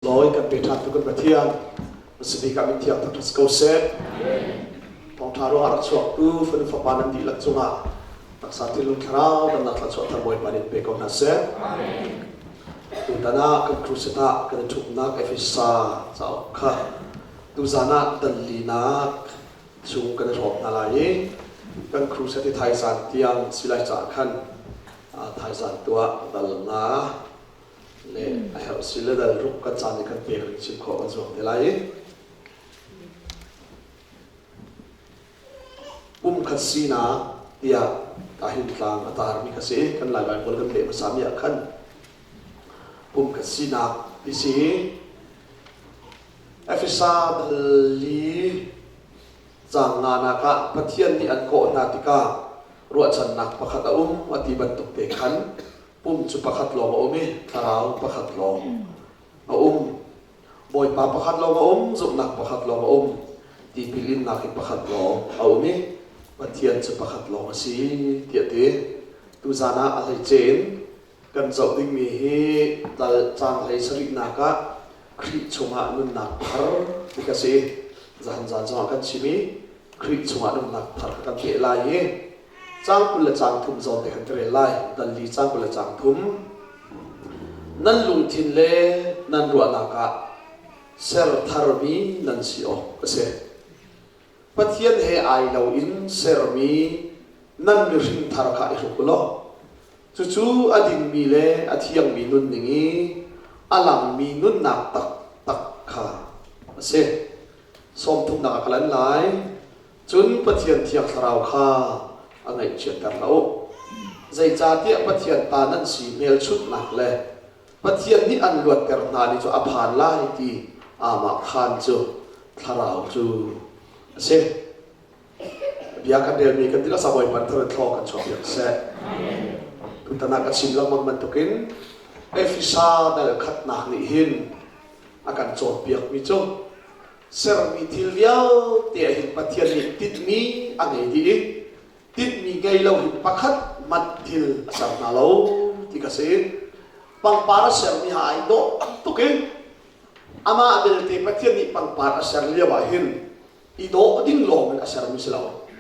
Lawi kan pe ṭhan tu kan Pathian hmasabik ah min thiang thangṭhat si ko seh. Thawngṭha ruangah rak chuaktu fanu fapa nan dihlak cungah taksa thinlung thlarau damnak thluachuah thar Bawipa nih pe ko hna seh. Tutan ah kan crusade ah kan i ṭhumnak Efesa cauk kha tuzan ah dallinak chung kan i hrawm hna lai i kan crusade i thaizan tiang si lai caah khan thaizan tuah dal nga le a herh si le dal ruk kan caan i kan pek ring chim khawh kan zuam te lai i pumkhat sinak tiah kahin tlang a tarmi kha si kan Lai Baibal kan leh hmasa mi ah khan pumkhat sinak ti si. Efesa dal li caang nganak ah Pathian nih an kawh hna tikah ruahchannak pakhat a um a ti bantuk te khan pum cu pakhat lawng a um i thlarau pakhat lawng a um. Bawipa pakhat lawng a um, zumhnak pakhat lawng a um, tipil innak hi pakhat lawng a um i Pathian cu pakhat lawng a si tiah ti. Tuzan ah a hleice in kan zoh dingmi hi dal caang hlei sarihnak ah Khrih chungah nunnak thar ti ka si. Zahan zan zongah kan chim i Khrih chungah nunnak thar kha kan peh lai i Caang 20 le caang thum zawn te khan ka rel lai. Dal li caang 20 le caang thum. Nan lungthin le nan ruahnak ah ser tharmi nan si awk a si. Pathian he ai loin sermi nan mihring thar kha i hruk u law cucu a dingmi le a thiangmi nunning i a langmi nunnak taktak kha a si. Sawmthumnak ah ka lan lai. Cun Pathian Thiang Thlarau kha a ngaihchiatter hlah u. Zeicahtiah Pathian ta nan si hmelchunhnak le Pathian nih an luatter hna ni cu a phan lai ti aamah khaan cu Thlarau cu a si. Bia kan relmi kan tilak Bawipa thar in thlaw kan chuahpiak seh. Tutan ah ka chim lengmang bantukin Efesa dal khatnak nih hin a kan cawnpiakmi cu sermi thil vialte ah hin Pathian nih tinhmi a ngei dih i tinhmi ngei lo hin pakhat hmanh thil a ser hna lo ti ka si. Pangpar a sermi ha ai dawh tuk in amah belte Pathian nih pangpar a ser lio ah hin i dawh ding lawng in a sermi si lo.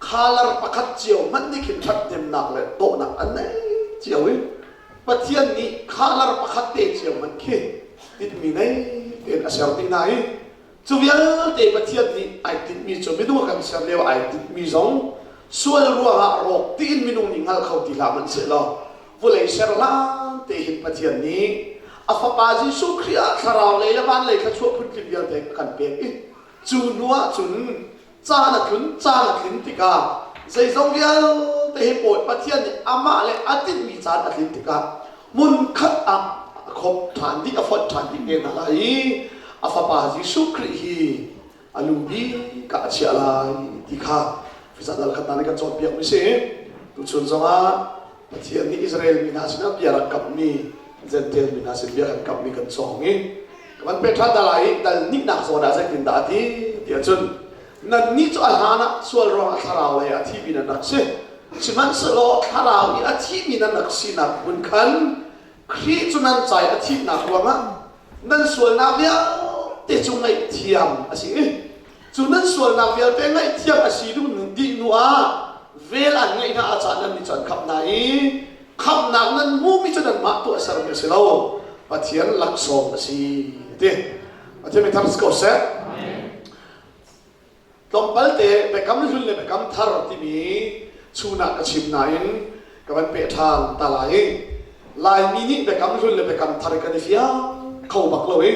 Color pakhat cio hmanh nih khin ṭhathnemnak le dawhnak an nei cio i Pathian nih color pakhat te cio hmanh khi tinhmi nei tein a ser dih hna i cu vialte Pathian nih ai tinhmi cu minung a kan ser lio ai tinhmi zong sual ruangah rawk tiin minung nih hngal kho ti hlah hmanh sehlaw vawlei ser hlan te hin Pathian nih a fapa Jesuh Khrih ah thlarau lei le van lei thluachuah phuntling vialte a kan pek i cu hnu ah cun caan a tlun caan a tlin tikah zeizong vialte hi pawi Pathian nih amah le a tinhmi caan a tlin tikah hmunkhat ah a khop ṭhan dih a fonh ṭhan dih te hna lai i a fapa Jesuh Khrih hi a lu bik ah a chiah lai ti kha Fisa dal khat hna nih kan cawnpiak mi si. Tuchun zongah Pathian nih Israel mi hna sinah bia rak kamhmi Gentile mi hna sin bia kan kamhmi kan cawng i ka van pe ṭhan ta lai i dal nihnak zawn ah zeitindah a ti ti ahcun nannih cu a hlan ah sual ruangah thlarau lei ah a thimi nan rak si. Sihmanhsehlaw thlarau i a thimi nan rak sinak hmun khan Khrih cu nan ca i a thihnak ruangah nan sualnak vialte cu ngaihthiam a si i cu nan sualnak vialte ngaihthiam a si dih hnu ah vel an ngeih hna ah caan nan nih cu an khamh hna i khamhnak nan hmuhmi cu nanmah tuahsermi a si lo, Pathian laksawng a si ti. Pathian mi thar si ko seh. Tlawmpal te Biakam Hlun le Biakam Thar timi chunah ka chim nain ka van peh ṭhan ta lai i Laimi nih Biakam Hlun le Biakam Thar kan i fiang kho bak lo i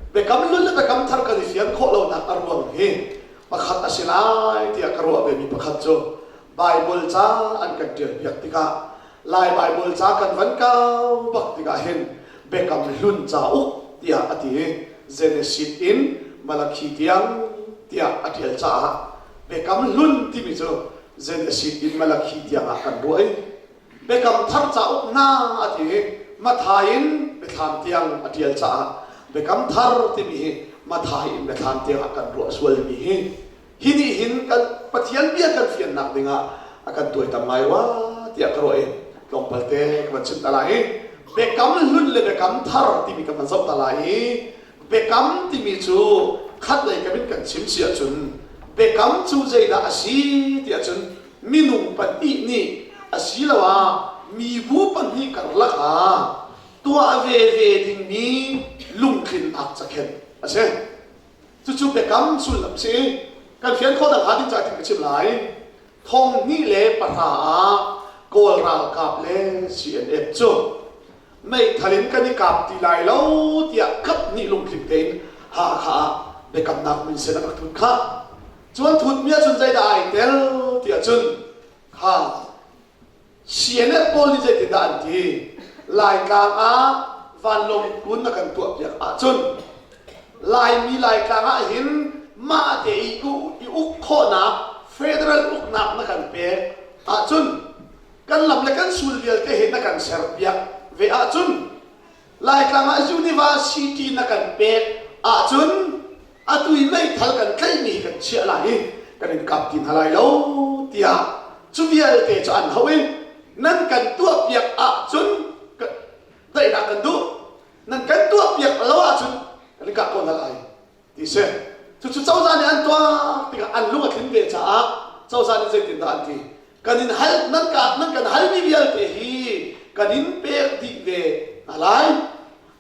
Biakam Hlun le Biakam Thar kan i fian khawh lonak a ruang hi pakhat a si lai tiah ka ruah vemi pakhat cu Baibal ca an kan ṭialpiak tikah Lai Baibal ca kan van kau bak tikah hin Biakam Hlun cauk tiah a ti i Genesis in Malakhi tiang tiah a ṭial caah Biakam Hlun timi cu Genesis in Malakhi tiang ah kan ruah i Biakam Thar cauk hna a ti i Matthai in Biathlam tiang a ṭial caah Biakam Thar timi hi Matthai in Biathlam tiang ah kan ruah sualmi hi Hi nih hin kan Pathian bia kan fiannak dingah a kan tuaitam ngai rua tiah ka ruah i tlawmpal te ka van chim ta lai i. Biakam hlun le biakam thar timi kan van zoh ta lai i biakam timi cu khat lei kam in kan chim si ahcun biakam cu zeidah a si ti ahcun minung pahnih nih asiloah mibu pahnih karlak ah tuah veve dingmi lungtlinnak cakhenh a si. Cucu biakam sullam a si. Kan fian khawh nakhnga ding caah ka chim lai. Thong hnih le pahra ah Kawl ralkap le CNF cu meithal in kan i kap ti lai lo tiah kap nih lungtling tein Hakha ah biakamnak minsen an rak thut khah. Cu an thutmi ahcun zeidah ai tel ti ahcun kha CNF pawl nih zeitindah an ti? Laitlang ah vanlawng kun na kan tuahpiak ahcun Laimi Laitlang ah hin mah te i i uk khawhnak federal uknak na kan pek ahcun kan lam le kan sul vialte hi na kan serpiak ve ahcun Laitlang ah university na kan pek ahcun atu i meithal kan tlaihmi hi kan chiah lai i kan in kap ti hna lai lo tiah cu vialte cu an hauh i nan kan tuahpiak ahcun daihnak kan duh, nan kan tuahpiak lo ahcun kan in kah ko hna lai ti si. Cucu cozah nih an tuah tikah an lung a tlin ve caah cozah nih zeitindah an ti? Kan in hal nan ka nan kan halmi vialte hi kan in pek dih ve hna lai.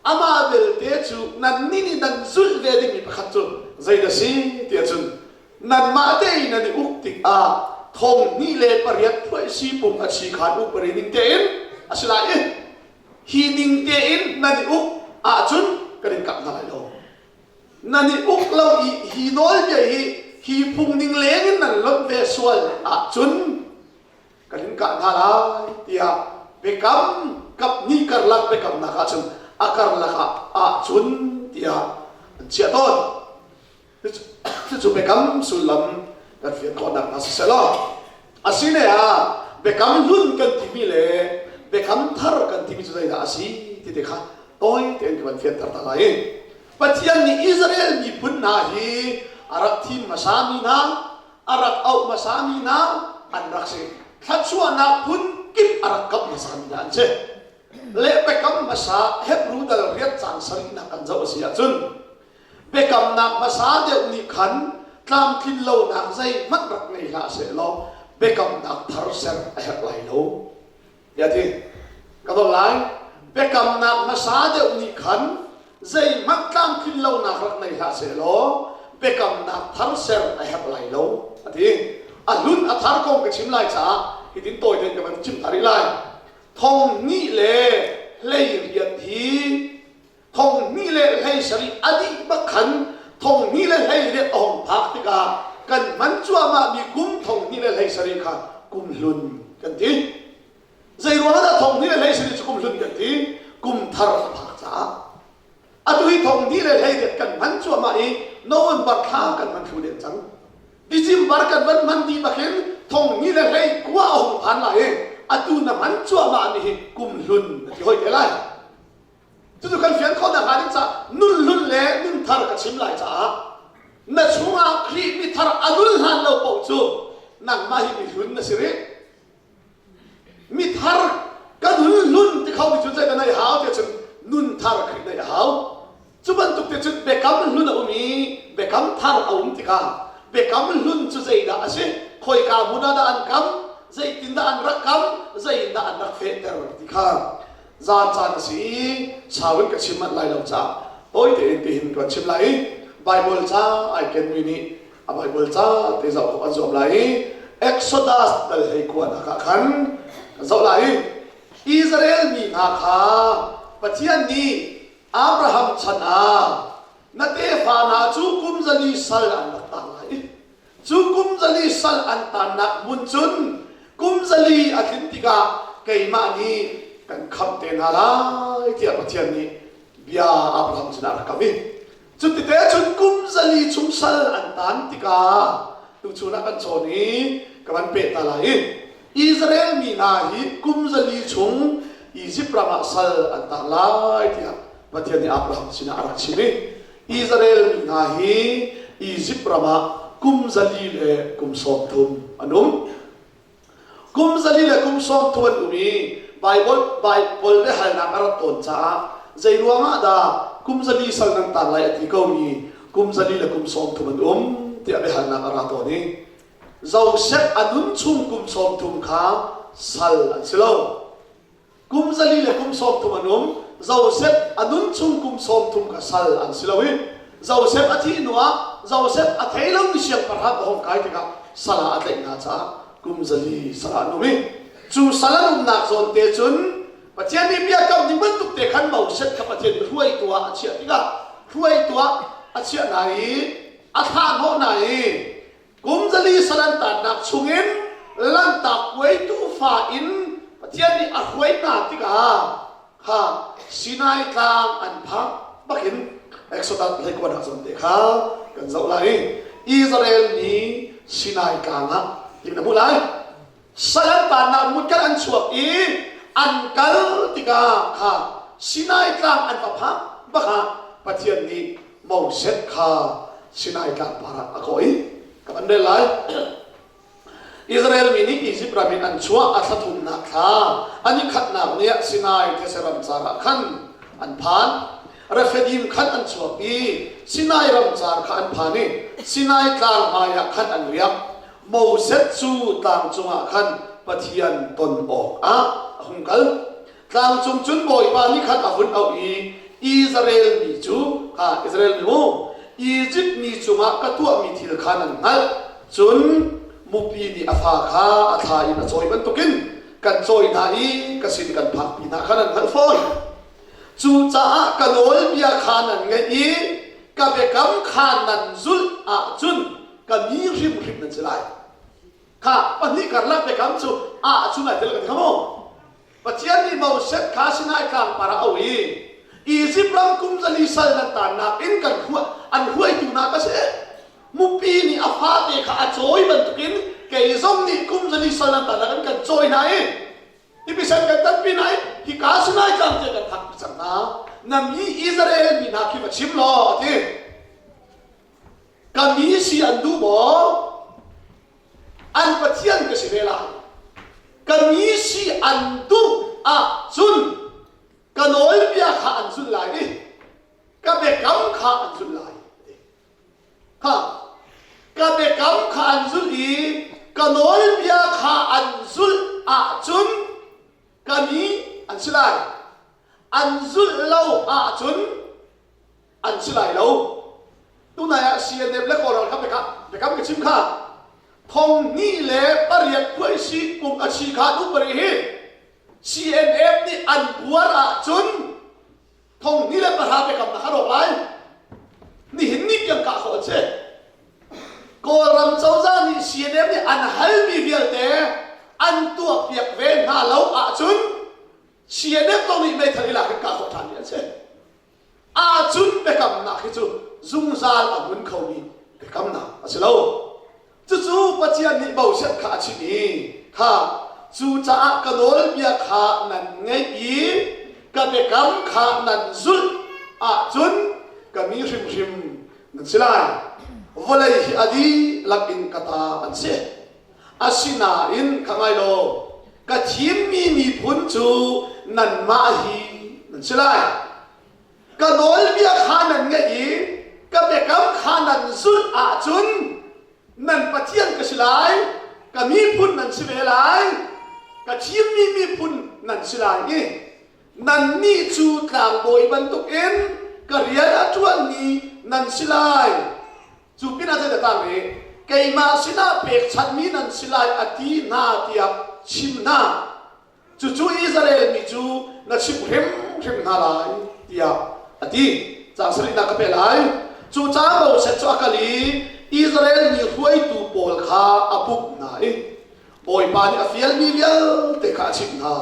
Amah belte cu nannih nih nan zulh ve dingmi pakhat cu zeidah si ti ahcun nanmah tein nan i uk tikah thong hnih le pariat phuaisi pum a chi khan upari ning tein a si lai i hi ning tein nan i uk ahcun kan in kap hna lai lo. Nan i uk lo i hi nawlbia hi hi phung ning leng in nan lonh ve sual ahcun kan in kah hna lai tiah biakam kap hnih karlak biakamnak ahcun a karlak ah ahcun tiah an chiah tawn. Cucu biakam sullam kan fian khawhnak hna siseh law asine ah biakam hlun kan timi le biakam thar kan timi cu zeidah a si ti te kha tawi tein ka van fianter ta lai. Pathian nih Israel miphun hna hi a rak thim hmasami hna, a rak auh hmasami hna an rak si. Thluachuahnak phun kip a rak kamh hmasami hna an si. Le biakam hmasa Hebrew dal riat cang sarihnak kan zoh a si ahcun biakamnak hmasa deuh nih khan tlamtlin lonak zeihmanh rak ngei hlah sehlaw biakamnak thar ser a herh lai lo. Tiah ti ka dong lai. Biakamnak hmasa deuh nih khan zeihmanh tlamtlin lonak rak nei hlah sehlaw biakamnak thar ser a herh lai lo a ti. A hlun a thar kong ka chim lai caah hitin tawi tein ka van chim ta rih lai. Thong hnih le hlei riat hi thong hnih le hlei sarih a dih bak khan thong hnih le hlei riat a hong phak tikah kan hman cuahmah mi kum thong hnih le hlei sarih kha kum hlun kan ti. Zei ruang dah thong hnih le hlei sarih cu kum hlun kan ti? Kum thar a phak caah. Atu hi thong hnih le hlei riat kan hman cuahmah i November thla kan hman thlu den cang. December kan van hman dih bakin thong hnih le hlei kua a hung phan lai i atu na hman cuahmah mi hi kum hlun na ti hoi te lai. Cucu kan fian khawh nakhnga ding caah nun hlun le nun thar ka chim lai caah na chungah Khrih mi thar a nun hlan lo paoh cu nangmah hi mi hlun na si rih. Mi thar ka nun hlun ti kho mi cu zei dah nei hau ti cun nun thar Khrih neih a hau. Cu bantuk te cun biakam hlun a um i biakam thar a um tikah biakam hlun cu zeidah a si? Khoika hmun ah dah an kam? Zeitindah an rak kam? Zeitindah an rak fehter ti kha Zan caan a si i sau in ka chim manh lai lo caah tawi tein tihin ka chim lai i Baibal ca ai kenmi nih a Baibal ca te zoh khawh an zuam lai i Exodus dal hlei kuanak ah khan kan zoh lai i Israel mi hna kha Pathian nih Abraham chan ah na tefa hna cu kum zali sal an rak tang lai i Cu kum zali sal an tannak hmun cun kum zali a tlin tikah keimah nih kan khamh te hna lai tiah Pathian nih bia Abraham sinah a rak kam i cutite cun kum zali chung sal an tan tikah tuchun ah kan cawn i ka van peh ta lai i Israel mi hna hi kum zali chung Izipt ram ah sal an tang lai tiah Pathian nih Abraham sinah a rak chim i Israel mi hna hi Izipt ram ah kum zali le kum sawm thum an um. Kum zali le kum sawm thum an um i Bible Bible biahalnak a rat tawn caah zei ruangah dah kum 400 sal nan taan lai a ti komi kum 400 le kum 30 an um tiah biahalnak a ra tawn i Joseph a nun chung kum 30 kha sal an si lo. Kum 400 le kum 30 an um. Joseph a nun chung kum 30 kha sal an si lo i Joseph a thih hnuah Joseph a thei lomi siangpahrang a hung kai tikah sal ah a tlaih hna caah kum 400 sal ah an um i cu sal an umnak zawn te cun Pathian nih biakam ning bantuk te khan Moses kha Pathian nih hruaitu ah a chiah tikah hruaitu ah a chiah hna i a thlah hnawh hna i Kum 400 sal an tannak chungin Lanhtak puai tuufa in Pathian nih a hruai hna tikah kha Sinai tlang an phak bakin Exodus 29 zawn te kha kan zoh lai i Israel mi Sinai tlang ah tin na hmuh lai. Sal an tannak mutkal an chuak i an kal tikah kha Sinai tlang an va phak bak ah Pathian nih Moses kha Sinai tlang par ah a kawh i ka van rel lai. Israel mi nih Izipt ram in an chuah a thla thumnak thla an i khatnak ni ah Sinai these ramcar ah khan an phan. Rephidim khan an chuak i Sinai ramcar kha an phan i Sinai tlang hmaiah khan an riak. Moses cu tlang cungah khan Pathian ton awkah a hung kal. Tlang cung cun Bawipa nih khan a hun auh i Israel mi cu kha Israel mi mu Izipt mi cungah ka tuahmi thil kha nan hngalh. Cun mupi nih a fa kha a thla in a cawi bantukin kan cawi hna i ka sin kan phakpi hna kha nan hngalh fawn. Cucaah ka nawlbia kha nan ngaih i ka biakam kha nan zulh ahcun ka mi hrimhrim nan si lai. Kha pahnih karlak biakam cu a chung ai tel ka ti kha mu. Pathian nih Moses kha Sinai tlang par ah a auh i Izipt ram kum 400 sal nan tannak in kan an hruaitu hna ka si. Mupi nih a fate kha a cawi bantukin kei zong nih kum 400 sal nan tannak in kan cawi hna i Tipisan kan tanpi hna i hika Sinai tlang tiang kan phakpi cang hna. Na mi Israel mi hna khi va chim law a ti. Ka mi si an duh maw? An Pathian ka si ve lai. Ka mi si an duh ahcun ka nawlbia kha an zulh lai i ka biakam kha an zulh lai. Kha ka biakam kha an zulh i ka nawlbia kha an zulh ahcun ka mi an si lai. An zulh lo ahcun an si lai lo. Tunai ah CNF le Kawl ralkap biakam ka chim kha 2008 khuaisi kum a chi kha duh pari hi CNF nih an buar ahcun 2010 biakam na kha rawk lai. Nihin ni tiang kah khawh an si. Kawlram cozah nih CNF nih an halmi vialte an tuahpiak ve hna lo ahcun CNF zong nih meithal i lak in kah khawh ṭhan mi an si. Ahcun biakamnak hi cu zungzal a hmun khomi biakamnak a si lo. Cucu Pathian nih Moses kha a chimh i, kha cucaah ka nawlbia kha nan ngaih i ka biakam kha nan zulh ahcun ka mi hrimhrim nan si lai. Vawlei hi a dihlak in ka ta an si. Asinain kha ngai law, ka thimmi miphun cu nanmah hi nan si lai. Ka nawlbia kha nan ngaih i ka biakam kha nan zulh ahcun nan Pathian ka si lai, ka miphun nan si ve lai, ka thimmi miphun nan si lai i nannih cu tlangbawi bantukin ka rian a ṭuanmi nan si lai. Cu pinah zeidah tang i keimah sinah pekchanhmi nan si lai a ti hna tiah chim hna. Cucu Israel mi cu na chimh hrimhrim hna lai tiah a ti. Caang sarihnak ka pe lai. Cucaah Moses cu a kal i Israel mi hruaitu pawl kha a pumh hna i Bawipa nih a fialmi vialte kha a chimh hna.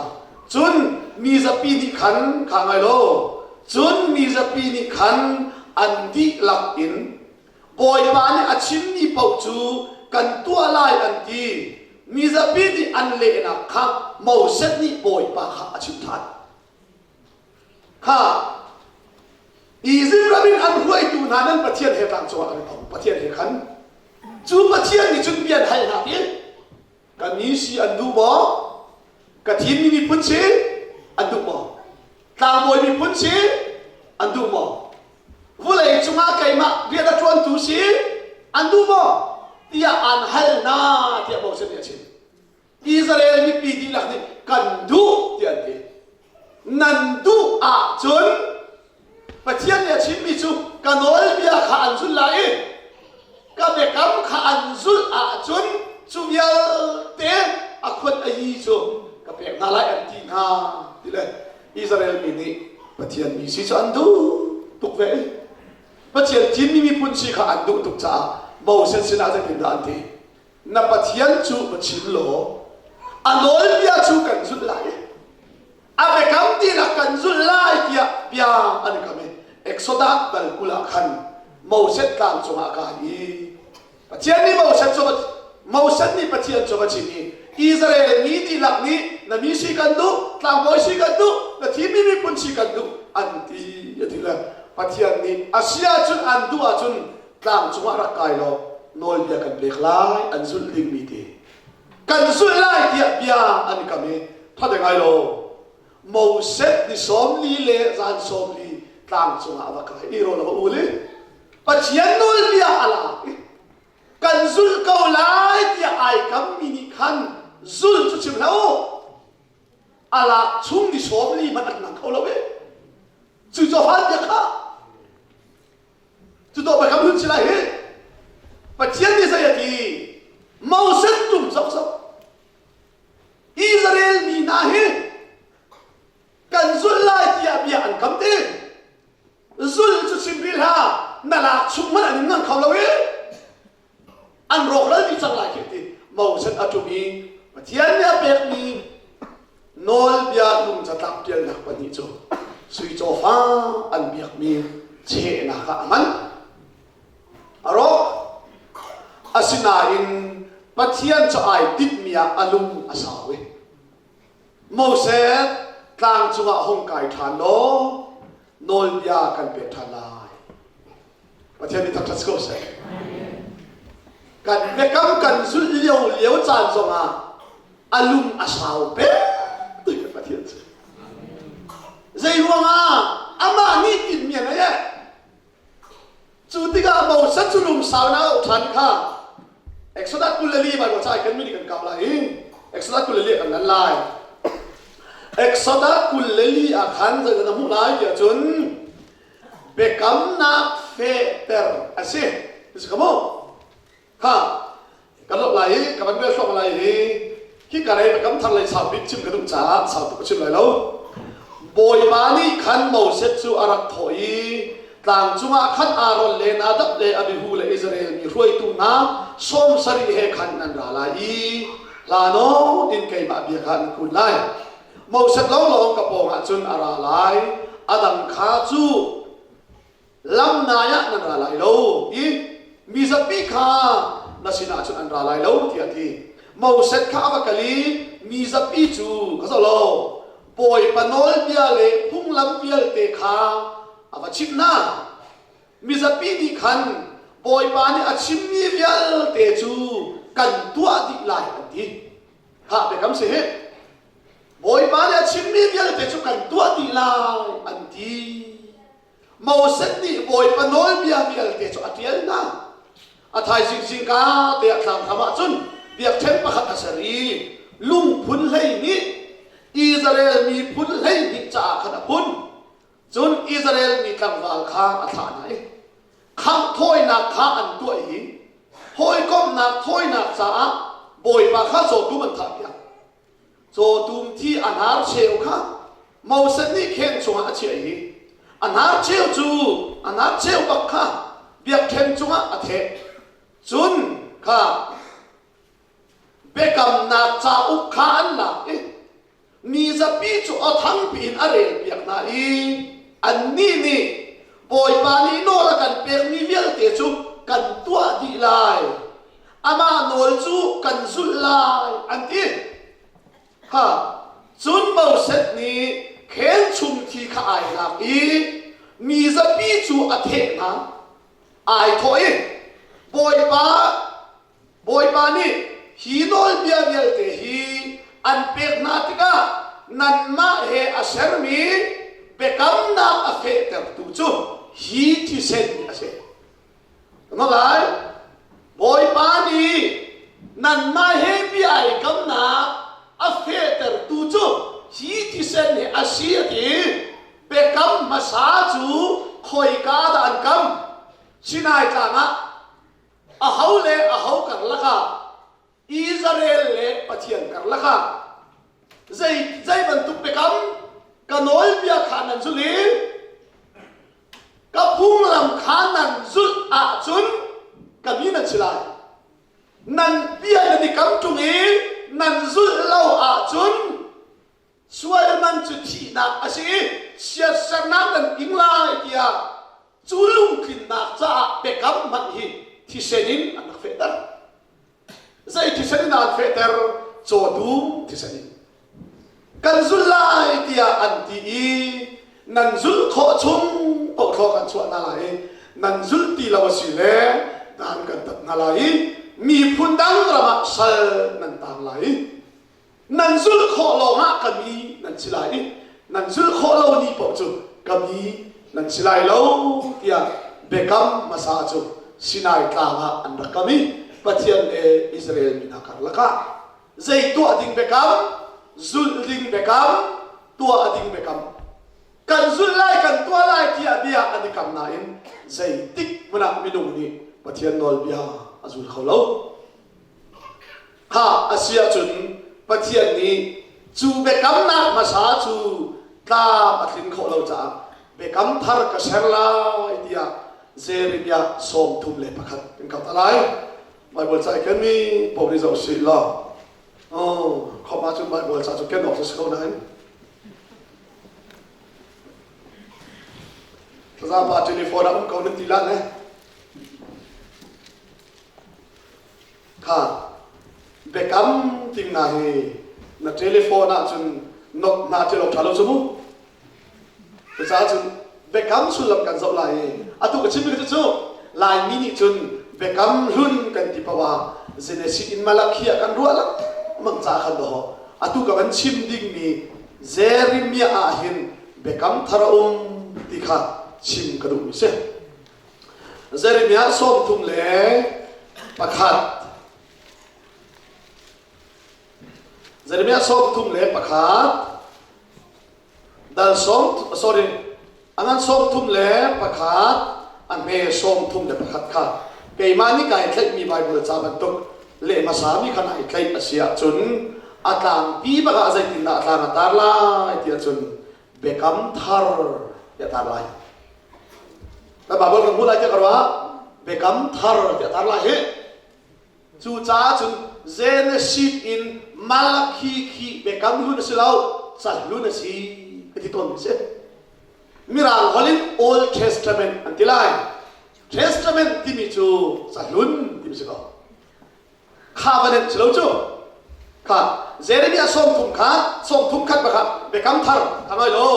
Cun mi zapi nih khan kha ngai law, cun mi zapi nih khan an dihlak in Bawipa nih a chimmi paoh cu kan tuah lai an ti. Mi zapi nih an lehnak kha Moses nih Bawipa kha a chimh ṭhan. Kha Izipt ram in an hruaitu hna nan Pathian he tlang cungah an i tong. Pathian he khan cu Pathian nih cun bia an hal hna ti ka mi si an duh maw? Ka thimmi miphun si? miphun si an duh maw? Vulei cungah keimah rian a ṭuantu si an duh maw? Tiah aan hal hna tiah Moses nih a chim. Israel mipi dihlak nih kan duh tiah an ti. Nan duh ahcun Pathian nih a chimmi cu ka nawlbia kha an zulh lai i ka biakam kha an zulh ahcun cu vialte a khuat a yi cu ka pek hna lai an ti hna ti le Israel mi nih Pathian mi si cu an duh tuk ve. Pathian thimmi miphun si kha an duh tuk caah Moses sinah zeitindah an ti? Na Pathian cu va chim law a nawlbia cu kan zulh lai i a biakam dihlak kan zulh lai tiah bia an i kam i Exodus dal 20 ah khan Moses tlang cungah a kai i Pathian nih Moses cu Moses nih Pathian cu va chim i Israel mi dihlak nih na mi si kan duh tlangbawi si kan duh na thimmi miphun si kan duh an ti a ti le Pathian nih a si ahcun an duh ahcun tlang cungah rak kai law nawlbia kan pek lai an zulh dingmi ti kan zulh lai tiah bia an i kam i ṭha ngai lo Moses ni 40 le zan 40 tlang cungah a va kai i rawl a va ul i Pathian nawlbia a lak i kan zulh ko lai tiah ai kammi nih khan zul cu chim hlah u a lak chung ni 40 hmanh an nang kho lo i cu Johan bia kha Cu to biakam hlun si lai hi. Pathian nih zei a ti? Moses tum zokzok. Israel mi hna hi kan zulh lai tiah bia an kam ti. Zulh cu chim rih hlah, na lak chung hmanh an in ngang kho lo i an rawkral dih cang lai khi ti Moses a ṭum i Pathian nih a pekmi nawlbia lungcatlap ṭialnak pahnih cu sui cawfa an biakmi chehnak ah a hman. A rawk. Asinain Pathian cu ai tinhmi ah a lung a sau i Moses tlang cungah hung kai ṭhan law nawlbia kan pek ṭhan lai. Pathian nih thangṭhat si ko seh. Kan biakam kan zulh lio lio caan zongah a lung a sau peng ti kan Pathian cu. Zei ruangah amah nih tinhmi a ngei eh. Cu tikah Moses cu lungsau in a auh ṭhan kha Exodus 24 Bible ca kan mi nih kan kau lai i Exodus 24 kan lan lai. Exodus 24 ah khan zeidah na hmuh lai tiah cun biakamnak fehter a si. Si ka mu? Kha kan lok lai i ka van rel hrawk lai hi hi ka rei biakam thar lei sau bik chim ka duh caah sau tuk ka chim lai lo. Bawipa nih khan Moses cu a rak thawh i tlang cungah khan Aaron le Nadab le Abihu le Israel mi hruaitu hna 70 he khan nan ra lai i hlanaw in keimah bia kha an kun lai. Moses lawnglawng ka pawngah cun a ra lai, a dang kha cu lam nai ah nan ra lai lo i mizapi kha na sinah cun an ra lai lo tiah a ti. Moses kha a va kal i mizapi cu ka zoh lo Bawipa nawlbia le phunglam vialte kha a va chimh hna. Mizapi nih khan Bawipa nih a chimmi vialte cu kan tuah dih lai an ti. Khah biakam si hi. Bawipa nih a chimmi vialte cu kan tuah dih lai an ti. Moses nih Bawipa nawlbia vialte cu a ṭial hna. A thaizing zingka te ah tlanghram ah cun biakṭheng pakhat a ser i lungphun 12 Israel miphun 12 caah khan a phun. Cun Israel mi tlangval kha a thlah hna i khangh thawinak kha an tuah i hawikomhnak thawinak caah Bawipa kha cawtum an thahpiak. Cawtum thi a hnarcheu kha Moses nih kheng chungah a chiah i a hnarcheu cu a hnarcheu bak kha biakṭheng cungah a theh. Cun kha biakamnak cauk kha an lak i mi zapi cu aw thangpi in a relpiak hna i annih nih Bawipa nih nawl a kan pekmi vialte cu kan tuah dih lai. Amah nawl cu kan zulh lai an ti. Ha, cun Moses nih kheng chung thi kha ai lak i mi zapi cu a theh hna. Ai thawh i Bawipa Bawipa nih hi nawlbia vialte hi an pek hna tikah nanmah he a sermi. biakamnak a fehtertu cu hi thisen hi a si. Malai Bawipa nih nanmah he bia ai kamnak a fehtertu cu hi thisen hi a si a ti. Biakam hmasa cu khoika dah an kam? Sinai tlang ah aho le aho karlak ah Israel le Pathian karlak ah zei zei bantuk biakam ka nawlbia kha nan zulh i ka phunglam kha nan zulh ahcun ka mi nan si lai. Nan bia nan i kam ṭung i nan zulh lo ahcun sual man cu thihnak a si i siatsernak nan ing lai tiah cu lungtlinnak caah biakam hmanh hi thisen in an rak fehter. Zei thisen in an fehter? Cawtum thisen in. Kan zulh lai tiah an ti i nan zulh khawh chung paoh thlaw kan chuah hna lai i nan zulh ti lo a si le dan kan tat hna lai i miphun dang ram ah sal nan tang lai i nan zulh khawh lawngah ka mi nan si lai i nan zulh khawh lo ni paoh cu ka mi nan si lai lo tiah biakam hmasa cu Sinai tlang ah an rak kam i Pathian le Israel mi hna karlak ah zei tuah ding biakam zulh ding biakam tuah ding biakam kan zulh lai kan tuah lai tiah bia an i kam nain zeitik hmanh ah minung nih Pathian nawlbia a zul kho lo Kha a si ahcun Pathian nih cu biakamnak hmasa cu tlam a tlin khawh lo caah biakam thar ka ser lai tiah Jeremiah 31 kan kap lai. Bible ca i kenmi paoh nih zoh sih law oh khop ahcun Bible ca cu ken awk si ko nain thlazapa telephone ah um ko nan ti la ne Kha biakam ting hna hi na telephone ahcun nok hna ṭial awk ṭha lo cu mu. Cucaah cun biakam sullam kan zoh lai i atu ka chimmi cu cu Laimi nih cun biakam hlun kan ti paoh ah Genesis in Malakhi ah kan ruah lengmang caah khan dawh atu ka van chim dingmi Jeremiah ah hin biakam thar a um ti kha chim ka duhmi si. Jeremiah 31. Jeremiah 31 dal sawm sorry angan 31 a hme 31 kha keimah nih kai tlaihmi Bible ca bantuk leh hmasa mi khan ai tlaih a si ahcun a tlangpi bak ah zeitindah a tlang a tar lai ti ahcun biakam thar tiah tar lai Na Bible kan hmuh lai tiah ka ruah. Biakam thar tiah tar lai hi. Cucaah cun Genesis in Malakhi khi biakam hlun a si lo, ca hlun a si ka ti tawn mi si. Mirang holh in Old Testament an ti lai. Testament timi cu ca hlun timi si ko. Kha va nenh si lo cu. Kha Jeremiah 30 kha 30 khat bakha biakam thar a ngai lo.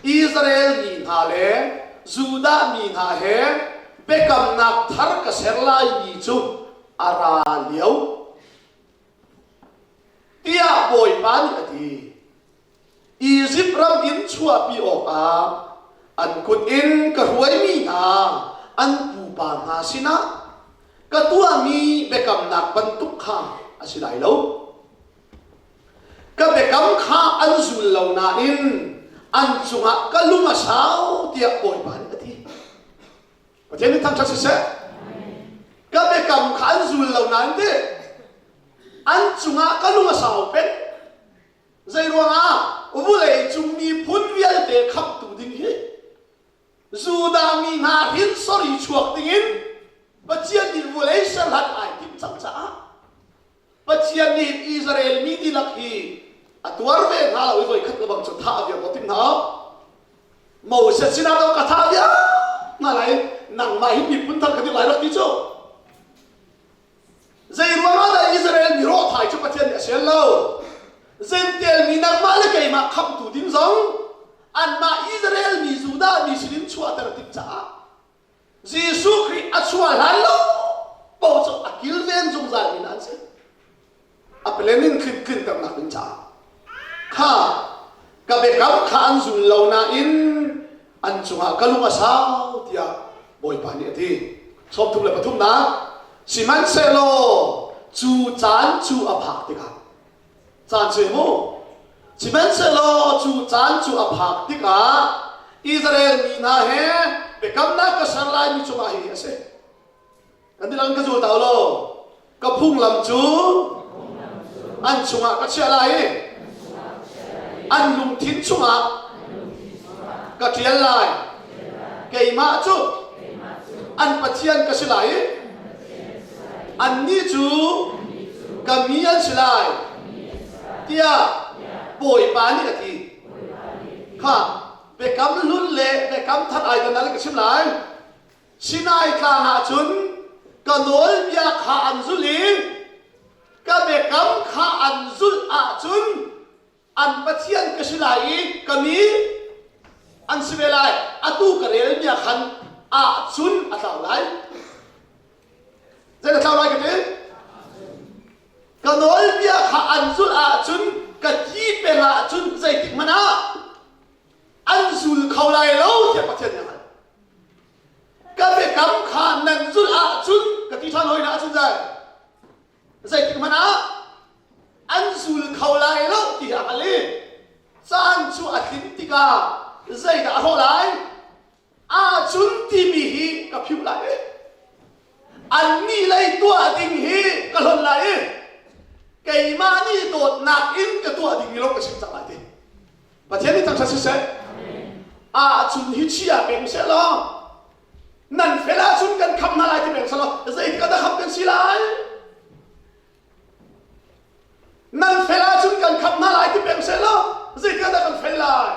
Israel mi hna le Judah mi hna he biakamnak thar ka ser lai mi cu a ra lio tiah Bawipa nih a ti. Izipt ram in chuahpi awkah an kut in ka hruaimi hna an pupa hna sinah ka tuahmi biakamnak bantuk kha a si lai lo. Ka biakam kha an zul lo nain an cungah ka lung a sau tiah Bawipa nih a ti. Pathian nih thangṭhat siseh. Ka biakam kha an zul lo nain ti an cungah ka lung a sau peng. Zeiruangah vulei cung miphun vialte khamhtu ding hi Judah mi hna hrinsor i chuak dingin Pathian nih vulei serhlat ai timh cang caah Pathian nih Israel mi dihlak hi a tuar ve hna lo i voikhat le bang cu thah viar ko tim hna. Moses sinah do ka thah viar hna lai nangmah hi miphun thar ka ti lai rak ti cu. Zei ruangah dah Israel mi rawhthai cu Pathian nih a sian lo? Zentel mi nangmah le keimah khamhtu ding zong anmah Israel mi Judah mi sinin chuahter tik caah Jesuh Khrih a chuah hlan lo paoh cu a kilven zungzal mi an si. A plan in tlin tlinternak ding caah kha. Ka biakam kha an zul lo nain an cungah ka lung a sau tiah Bawipa nih a ti. 33nak Sihmanhsehlaw cu caan cu a phak tikah caan cu mu sihmanhsehlaw cu caan cu a phak tikah Israel mi hna he biakamnak ka ser laimi cungah hihi a si. Kan dilang ka zul ta law ka phunglam cu an chungah ka chiah lai i an lungthin chungah ka ṭial lai. Keimah cu an Pathian ka si lai i annih cu ka mi an si lai tiah Bawipa nih a ti. Kha biakam hlun le biakam thar ai dan ka chim lai. Sinai tlang ah cun ka nawlbia kha an zulh i ka biakam kha an zulh ahcun an Pathian ka si lai i ka mi an si ve lai. Atu ka relmi ah khan ahcun a tlau lai. Zei a tlau lai ka ti? Ka nawlbia kha an zulh ahcun ka ti peng ahcun zeitik hmanh ah an zul kho lai lo tiah Pathian nih a hngalh. Ka biakam kha nan zulh ahcun ka ti ṭhan hoi hna ahcun zai zeitik hmanh ah an zul kho lai lo ti a hngalh i caan cu a tlin tikah zeidah a hrawh lai ahcun timi hi ka phiuh lai i annih lei tuah ding hi ka hlonh lai i keimah nih dawtnak in ka tuah ding mi lawng ka chim cang lai ti Pathian nih thangṭhat siseh. Ahcun hi chia peng seh law nan fel ahcun kan kham hna lai ti peng seh law zeitik ah dah kham kan si lai? Nan fel ahcun kan kham hna lai ti peng seh law zeitik ah dah kan fel lai?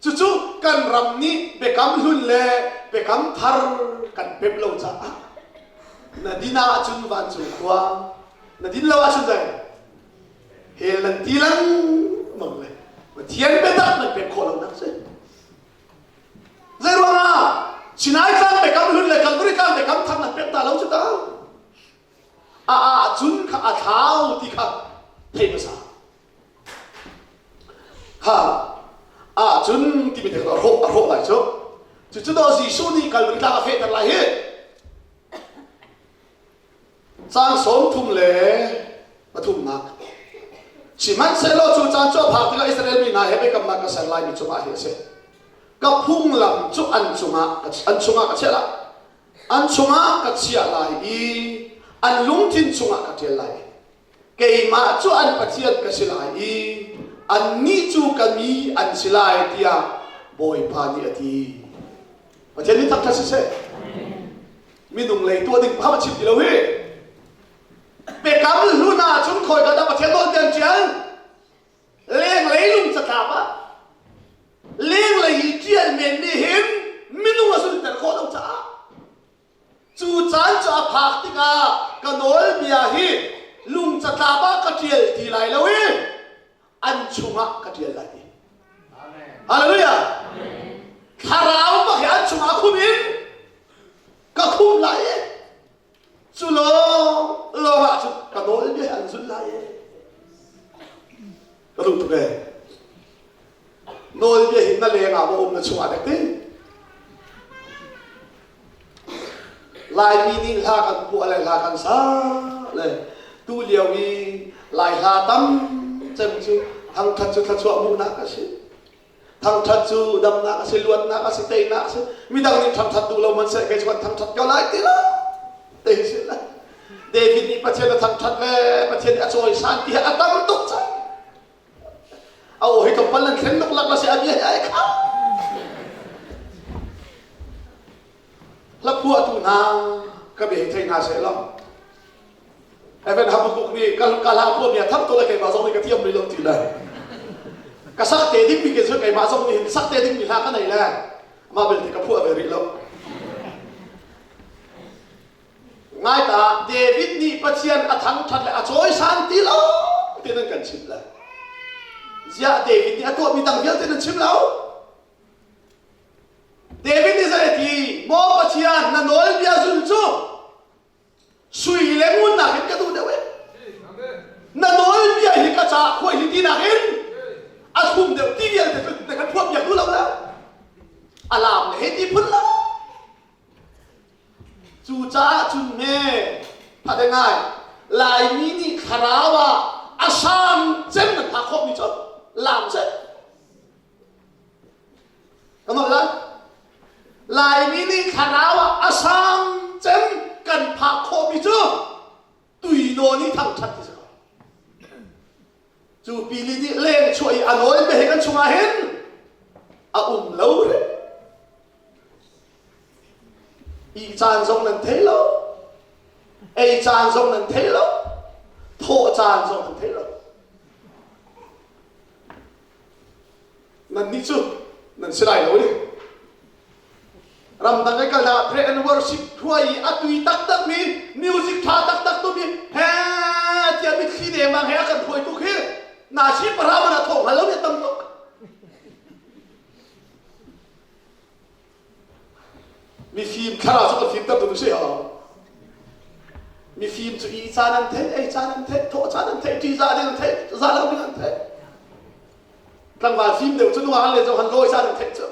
Cucu kan ram nih biakam hlun le biakam thar kan pemh lo caah na din ahcun vancung khua na din lo ahcun zei hell nan ti lengmang le Pathian biatak nan pek khawh lonak si. Zei ruangah Sinai tlang biakam hlun le Kalvari tlang biakam thar nan pek ta lo cu ta. A ahcun kha a thlau ti kha thei hmasa. Kha ahcun timi te a hrawh a hrawh lai cu. Cucu dawh Jesuh nih Kalvari tlang a fehter lai hi. Caang 33nak. Sihmanhsehlaw cu caan cu a phak tikah Israel mi hna he biakamnak ka ser laimi cungah hi a si. Ka phunglam cu an cungah an chungah ka chiah lai. An chungah ka chiah lai i an lungthin chungah ka ṭial lai. Keimah cu an Pathian ka si lai i annih cu ka mi an si lai tiah Bawipa nih a ti. Pathian nih thangṭhat siseh. Minung lei tuah ding pham a chim ti lo hi. Biakam hlun ah cun khawika dah Pathian nawl an ṭial? Lenglei lung catlap ah lenglei i ṭial men nih hin minung a zulter khawh lo caah Cu caan cu a phak tikah ka nawlbia hi lung catlap ah ka ṭial ti lai lo i an chungah ka ṭial lai ti. Hallelujah! Thlarau bak hi an chungah khum in ka khum lai i cu lawng lawng ah cun ka nawlbia hi an zulh lai i ka duh tuk ee. Nawlbia hi na leng ah maw um na chungah dek ti? Laimi nih hla kan phuah le hla kan sa le tu lio i Lai hla tam cem cu thangthat cu thluachuah hmuhnak a si. Thangthat cu damnak a si, luatnak a si, teinak a si. Midang nih thangthat duh lo hmanhseh kei cu kan thangthat ko lai ti lo. Te si le. David nih Pathian a thangthat le Pathian nih a cawisan ti a tam tuk cang. A aw hi tlawmpal nan thlen luklak la si a bia hi ai kha. Hla phuahtu hna ka bia hi thei hna seh law. Evan Habakkuk nih ka ka hla phuah bia thar to le keimah zong nih ka thiam rih lo ti le. Ka sak te ding mi ke cu keimah zong nih hin sak te ding mi hla ka nei le mah belte ka phuah ve rih lo. Ngai ta, David nih Pathian a thangṭhat le a cawisan ti lo ti nan kan chimh le. Ziah David nih a tuahmi dang vialte nan chim lo? David nih zei a ti? Maw Pathian, na nawlbia zul cu sui le ngun nakin ka duh deuh e. Na nawlbia hi ka caah khuaihli ti nakin. Cucaah cun me phate ngai Laimi nih thlarau ah a sang cem nan phak khawhmi cu lam si. Ka nolh lai. Laimi nih thlarau ah a sang cem kan phak khawhmi cu tuinawn i thangṭhat ti si ko. Cu pili nih leng chuah i a nawl bia he kan chungah hin a um lo hrim. Ih caan zong nan thei lo. Ei caan zong nan thei lo. Thawh caan zong nan thei lo. Nannih cu nan si lai lo ni. Ramdang i kal ah pray and worship hruai i a tui taktak mi music tha taktak tumi he tiah mitthli dengmang he a kan hruai tuk hi na si para man a thawng hngal lo ni tam tuk. Mifim thlarau cu ka fimter tu si ho. Mifim cu i caan an theih, ei caan an theih, thawh caan an theih, ṭihzah ding an theih, zah lo ding an theih. Tlangval fim deuh cu nungak an le zoh han lawi caan an theih cu.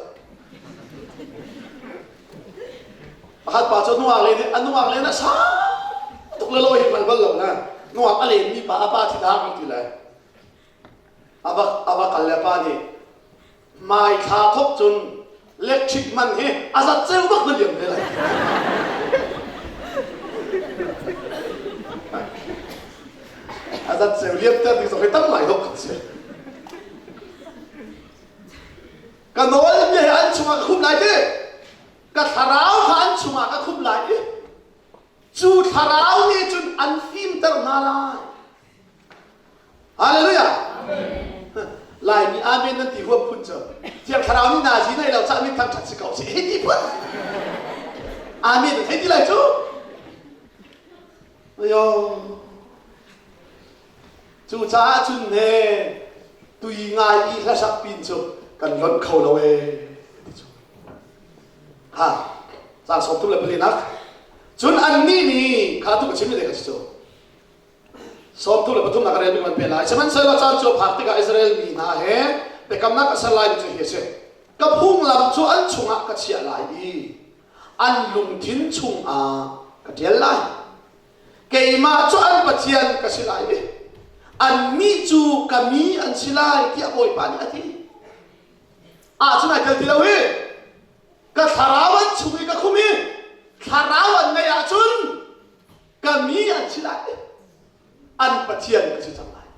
Pakhat pa cu nungak len a nungak len a sang tuk le lawi hi mal bal lo na. Nungak a len mi pa a pa thi dah ti lai. A va a va kal le pa nih Mai thla thok cun electric man hi a zat ceu bak na liam ve lai. A zat ceu liam ter ding zong hi tam ngai dawh kan si. Ka nawl bia hi an chungah ka khum lai ti. Ka thlarau kha an chungah ka khum lai i cu thlarau nih cun an fimter hna lai. Hallelujah. Laimi amen nan ti huam phun cu. Thiang Thlarau nih nazi nei lo cah min thangṭhat si ko si hei ti phun. Amen nan thei ti lai cu. Ayo. Cu caah cun he tui ngai i hlasak pin cu kan lonh kho lo ee ti cu. Ha, cang sawm tum le palinak. Cun annih nih kha tu ka chim le ka si cu. Sawmtu le pathumnak a relmi kan pe lai. Sihmanhsehlaw caan cu a phak tikah Israel mi hna he biakamnak a ser laimi cu hi a si. Ka phunglam cu an chungah ka chiah lai i an lungthin chungah ka ṭial lai. Keimah cu an Pathian ka si lai i annih cu ka mi an si lai tiah Bawipa nih a ti. Ah cun ai tel ti lo hi. Ka thlarau an chung i ka khum i thlarau an ngeih ahcun ka mi an si lai an pathian an si cang lai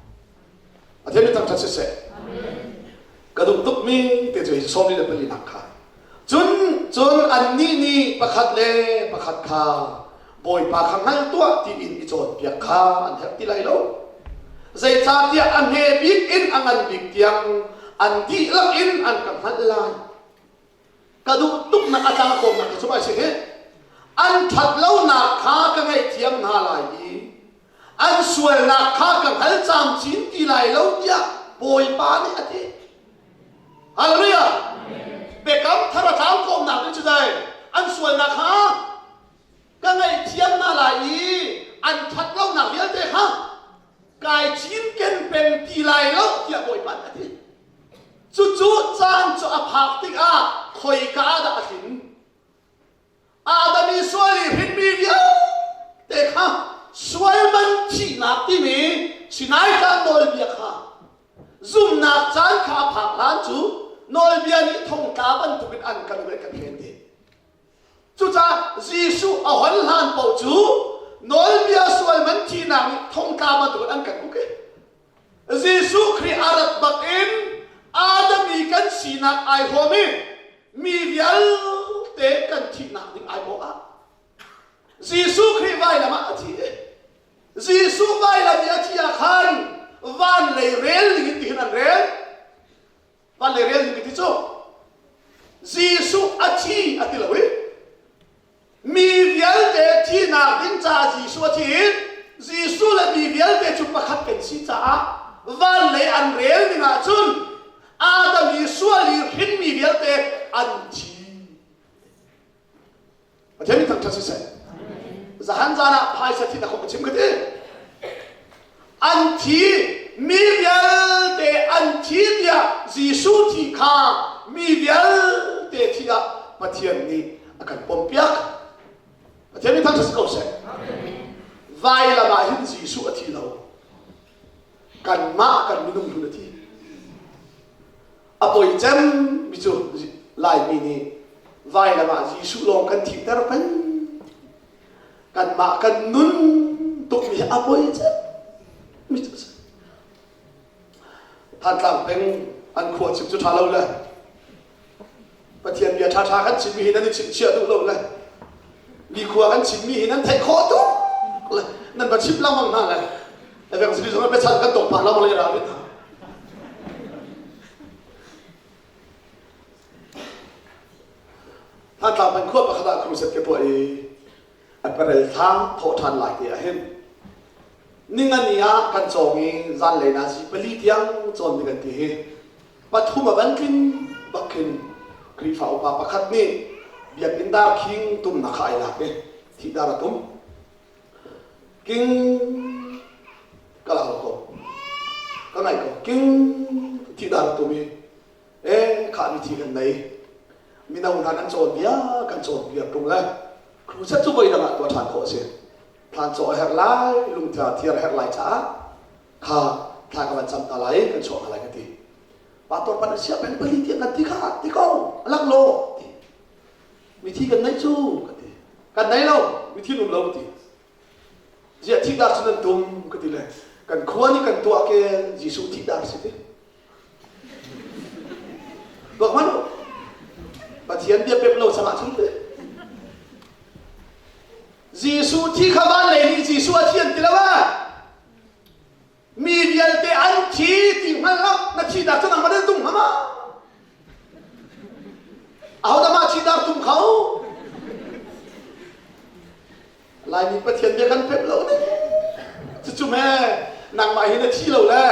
Pathian mi thangṭhat siseh ka duh tukmi te cu hi sawmli le pali nak kha cun cun annih nih pakhat le pakhat kha Bawipa kha hngal tuah tiin i cawnpiak kha an herh ti lai lo zeicahtiah a hme bik in a ngan bik tiang an dihlak in an ka hngalh lai ka duh tuknak a tlang kawmnak cu mai si hi an ṭhat lonak kha ka ngaihthiam hna lai i an sualnak kha ka hngal camcin ti lai lo tiah Bawipa nih a ti. Hallelujah! Biakam thar a tlang kawmnak nih cu dai an sualnak kha ka ngaihthiam hna lai i an ṭhat lonak vialte kha kai cinken peng ti lai lo tiah Bawipa nih a ti. Cucu caan cu a phak tikah khoika ah dah a tlin? Adam i sual i hrinmi vialte kha sual man thihnak timi Sinai Tlang nawlbia kha zumnak caan kha a phak hlan cu nawlbia nih thongtla bantukin an kan uk i kan hren dih. Cucaah Jesuh a hon hlan paoh cu nawlbia sual man thihnak nih thongtla bantukin an kan uk i Jesuh Khrih a rat bak in Adam i kan sinak ai huam i mi vialte kan thihnak ding ai bawh ah Jesuh Khrih vailam ah a thi i Jesuh vailam i a thi ah khan van lei rel ding in tihin an rel van lei rel ding ti cu Jesuh a thi a ti lo i Mi vialte thihnak ding caah Jesuh a thi i Jesuh le mi vialte cu pakhat kan si caah van lei an rel ning ahcun Adam i sual i hrinmi vialte an thi. Pathian min thangṭhat siseh. Zahan zan ah phaisa thi na khong ka chim ka ti. An thi mi vialte an thi tiah Jesuh thi kha mi vialte thi ah Pathian nih a kan pompiak. Pathian min thangṭhat si ko seh. Vailam ah hin Jesuh a thi lo. Kanmah kan minung hlun a thi. A poi cem mi cu Laimi nih vailam ah Jesuh lawng kan thihter peng. Kanmah kan nun tukmi hi a poi cem mi cu a si. Thantlang peng an khua chim cu ṭha lo le Pathian bia ṭhaṭha kan chimmi hi nan i chimchiah duh lo le mi khua kan chimmi hi nan theih khawh tuk le nan va chim lengmang hna le evangelism zong biachan kan tong phah lengmang le ral hna. Thantlang peng khua pakhat ah crusade ka tuah i April thla thawh ṭhan lai te ah hin ningani ah kan cawng i zanlei nazi pali tiang cawn ding an ti hi pathum a van tling bak khin Khrihfa upa pakhat nih biakinn dar khing tumnak kha ai lak i thih dar a tum. King ka lau ko. Ka ngaih ko. King thih dar a tum i e khah mi thi kan nei. Mino hna kan cawn bia kan cawn bia ṭung le crusade cu voi dang ah tuah ṭhan khawh a si. Thlan cawh a herh lai, lungtha thiar a herh lai caah kha thla ka van cam ta lai kan chuah hna lai ka ti. Pastor pan sia peng pali tiang kan ti kha ti ko lak lo ti. Mithi kan nei cu ka ti. Kan nei lo mithi um lo ti. Ziah thi dar cu nan tum ka ti le kan khua nih kan tuah ke Jesuh thi dar si ti. Tuak hmanh u. Pathian bia pep lo changah cun ti. Jesuh thi kha van lei nih Jesuh a thian ti lo ah Mi vialte an thi ti hngal lo na thihnak cu nangmah nan tum hnga ma? Ahodah mah thihnak tum kho? Laimi Pathian bia kan pemh lo ning. Cucu me nangmah hi na thi lo le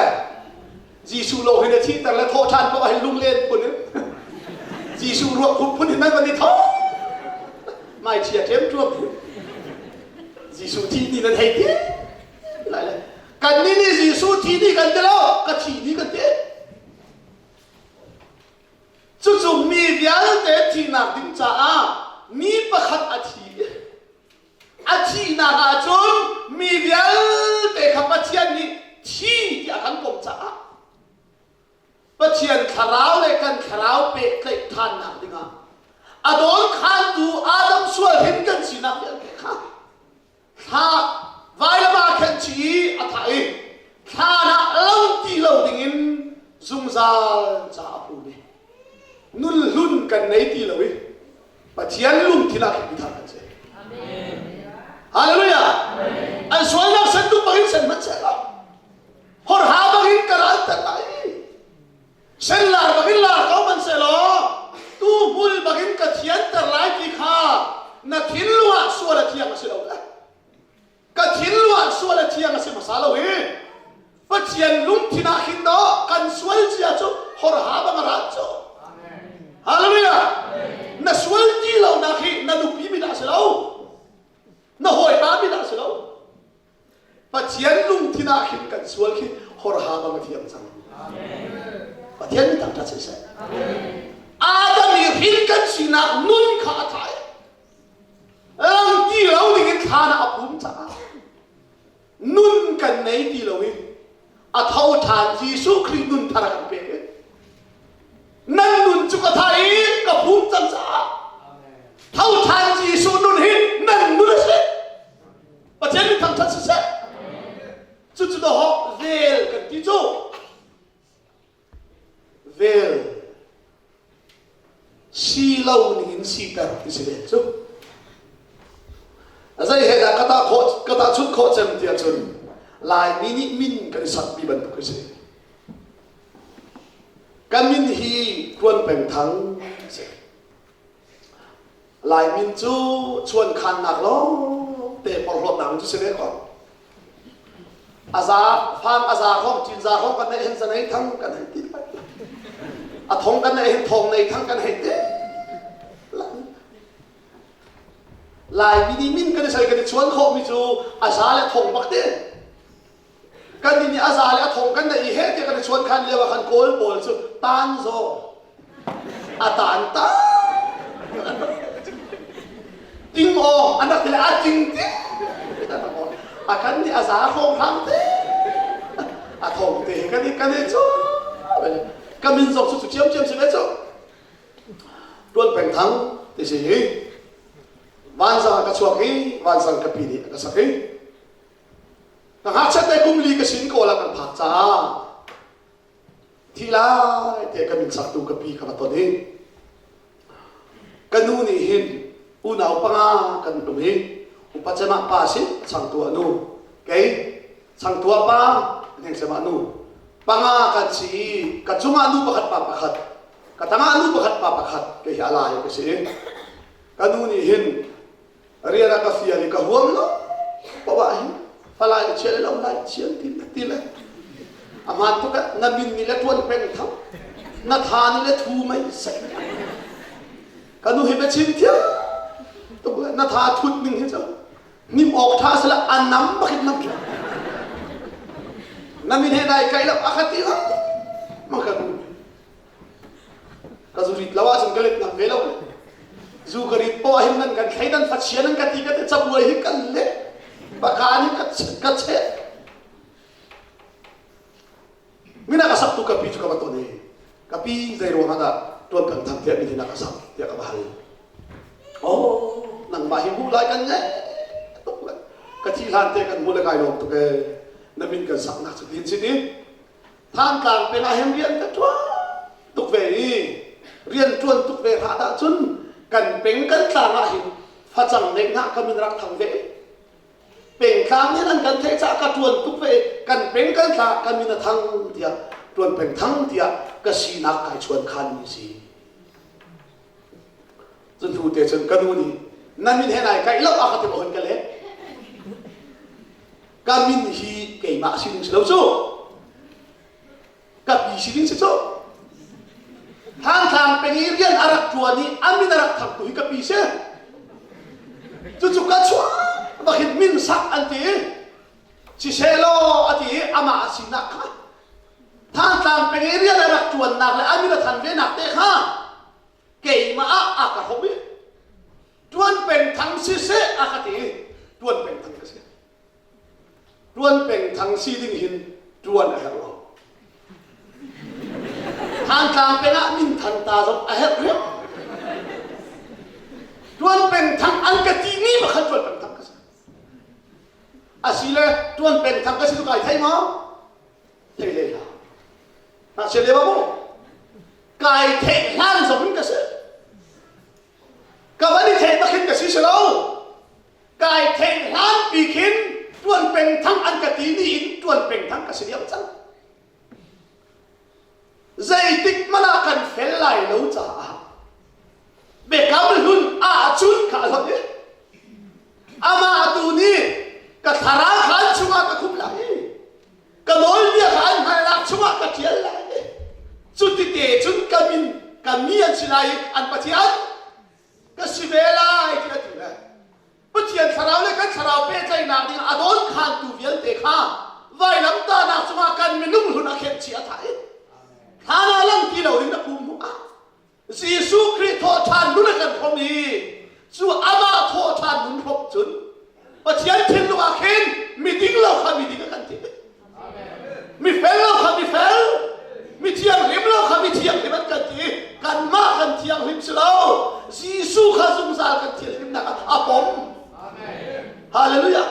Jesuh lo hi na thihter le thawh ṭhan poah hin lunglen phun in Jesuh ruak khum phun hin nan van i tho mai chia ṭem ṭuam Jesuh thi ni nan hei ti lai le Kannih nih Jesuh thi ni kan ti lo, ka thi ni kan ti. Cucu mi vialte thihnak ding caah mi pakhat a thi. A thihnak ahcun mi vialte kha Pathian nih thi tiah a kan pom caah Pathian thlarau le kan thlarau pehtlaih ṭhannak dingah a dawnkhantu Adam sual hin kan sinak vialte kha thla vailam ah khen chih i a thah i thlan ah lo ti lo dingin zungzal ca a phum i nun hlun kan nei ti lo i Pathian lungthin ah khin mithar kan si. Hallelujah. An sualnak sen tuk bangin sen hmanh seh law horha bangin ka ral ter lai. Sen lar bangin lar ko hmanh seh law tu hmul bangin ka thianter lai ti kha na thinlung ah sual a thiang a si lo le ka thinlung ah sual a thiang a si hmasa lo i Pathian lungthin ah hin dawh kan sual cia cu horha bang a rat cu. Hallelujah! Na sual ti lo nak hi na nupi mi dah si lo. Na hawipa mi dah si lo. Pathian lungthin ah khin kan sual khi horha bang a thiam cang. Pathian mi thangṭhat siseh. Adam i hrin kan sinak nun kha a thai. Lang ti lo ding in thlan ah a pum caah nun kan nei ti lo i a tho ṭhan Jesuh Khrih nun thar a kan pek i nan nun cu ka thai i ka phum cang caah tho ṭhan Jesuh nun hi nan nun a si. Pathian min thangṭhat siseh. Cucu dawh vel kan ti cu. Vel si lo ning in siter ti si vel cu. Zei he dah ka tah khawh ka tahchunh khawh cem ti ahcun Laimi nih min kan i sakmi bantuk hi si. Kan min hi Tuan Peng Thang si. Lai min cu chuankhannak lawngte porhlawtnak cu si ve ko. A za fang a za hrawng cin za hrawng kan neih hin zanei thang kan hei ti lai. A thong kan neih hin thong nei thang kan hei ti. Laimi nih min kan i soi kan i chuan khawhmi cu a za le thong bak te. Kan nih a za le a thong kan neih i he tiah kan i chuan khan lio ah khan Kawl pawl cu tan zaw a tan ta ting awng. An rak ti le a ting ting. A kan nih a za hrawng hram te. A thong te kan i kan i cu. Ka min zong cu cu ṭhiamṭhiam si ve cu. Tuan peng thang ti si hi. Vanzang ah ka chuak i vanzang ka pi nih a ka sak i ka ngakchiat te kum li ka sin kawl ah kan phak caah thi lai tiah ka min saktu ka pi ka va ton i ka nu nih hin unau panga kan um i upa cemah pa si changtu a nu kei changtu a pa heng cemah nu panga kan si i ka cungah nu pakhat pa pakhat ka tangah nu pakhat pa pakhat kei hi a lai ka si ka nu nih hin rian a ka fial i ka huam lo poah hin falai chia le lo lai chian ti le ti le aman tuk na min ni le tuan peng tho na tha ni le thu mai sai ka nu hi be chim thiam tuk na tha thut ning hi chu nim awk tha sala anam bakit nam na min he dai kai lo akhati ma ka nu Ka zu rit lo ahcun ka let ngam ve lo. Zu ka rit poah hin nan kan thleidan fachia nan ka ti ka ti cabuai hi kan leh. Pakaan hi ka ka cheh. Mina ka sak tu ka pi cu ka va ton i ka pi zei ruang ah dah tuan kan thang tiah min ka sak tiah ka va hal. Oh, nangmah hi hmuh lai kan ngeih tuk le ka thi hlan te kan hmu le kai lawm tuk ee na min kan sak nak cu tin si ti Thantlang peng ah hin rian ka ṭuan tuk ve i rian ṭuan tuk ve hlah dah cun kan peng kan tlang ah hin facang neih hna ka min rak thang ve. Pengtlang nih nan kan theih caah ka ṭuan tuk ve kan peng kan thla ka min a thang tiah ṭuan peng thang tiah ka sinak kai chuan khan mi si. Cun hnu te cun ka nu nih na min he nai kaih lo a ka ti hon ka leh. Ka min hi keimah sining si lo cu. Ka pi sining si cu. Thantlang peng i rian a rak ṭuan i a min a rak thangtu hi ka pi si. Cucu ka chuah bakin min sak an ti. Siselaw a ti i amah a sinak kha Thantlang peng i rian a rak ṭuannak le a min a than venak te kha keimah ah a ka hrawm i ṭuan peng thang siseh a ka ti i ṭuan peng thang ka si. Ṭuan peng thang si ding hin ṭuan a herh lo. Thantlang peng ah min than ta zong a herh hrim. Ṭuan peng thang an ka ti ni pakhat ṭuan peng thang ka si. Asile ṭuan peng thang ka si tu kai thei maw? Thei hlei hlah. Ngakchia lio ah maw? Kai theih hlan zong in ka si. Ka van i theih bak hin ka si si lo. Kai theih hlan pi khin ṭuan peng thang an ka ti ni in ṭuan peng thang ka si diam cang. Zeitik hmanh ah kan fel lai lo caah biakam hlun ahcun kha a hlonh i amah tu nih ka thlarau kha an chungah ka khumh lai i ka nawlbia kha an hngalhnak chungah ka ṭial lai i cutite cun ka min ka mi an si lai i an Pathian ka si ve lai ti a ti le Pathian thlarau le kan thlarau pehtlaihnak ding a dawnkhantu vialte kha vailamtahnak cungah kan minung hlun a khenh chih a thah i hlan ah lang ti lo in a pum hmuh ah Jesuh Khrih thawhṭhan nun a kan hrawm i cu amah thawhṭhan nun hrawm cun Pathian thinlung ah khin miding lo kha miding a kan ti. Mifel lo kha mifel, mi thianghlim lo kha mi thianghlim an kan ti. Kanmah kan thianghlim si lo. Jesuh kha zungzal kan thianghlimnak ah a pom. Hallelujah.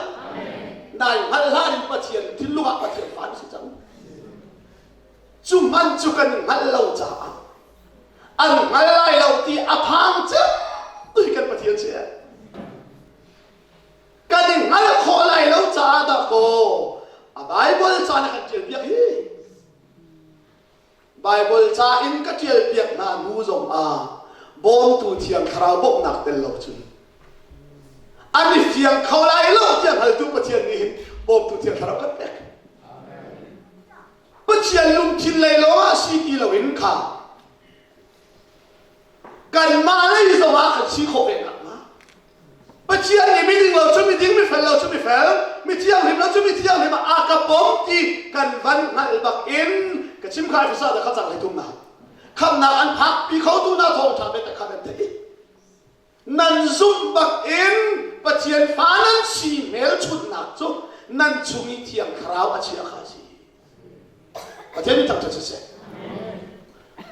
Nai hngalh hlan in Pathian thinlung ah Pathian fa si cang. Cu hman cu kan hngalh lo caah an hngal lai lo ti a phang cem tu hi kan Pathian si. Kan i hngalh khawh lai lo caah dah kaw a Baibal ca na kan ṭial piak hi. Baibal ca in ka ṭial piak hna hnu zong ah bawmtu thiang thlarau bawmhnak tel lo cun an i fiang kho lai lo tiah hngaltu Pathian nih hin bawmtu thiang thlarau kan pek. Pathian lungthin lei lawng ah si ti loin kha kanmah lei zong ah kan si khawh ve nakhnga Pathian nih miding lo cu miding, mifel lo cu mifel, mi thianghlim lo cu mi thianghlim ah a ka pom ti kan van hngalh bak in ka chim kha Efesa da kha cang hlei thum na khamnak an phak pi kho tu na thawngtha biatak kha nan theih. Nan zumh bak in Pathian fa nan si hmelchunhnak cu nan chung i Thiang Thlarau a chia kha a si. Pathian nih thangṭhat siseh.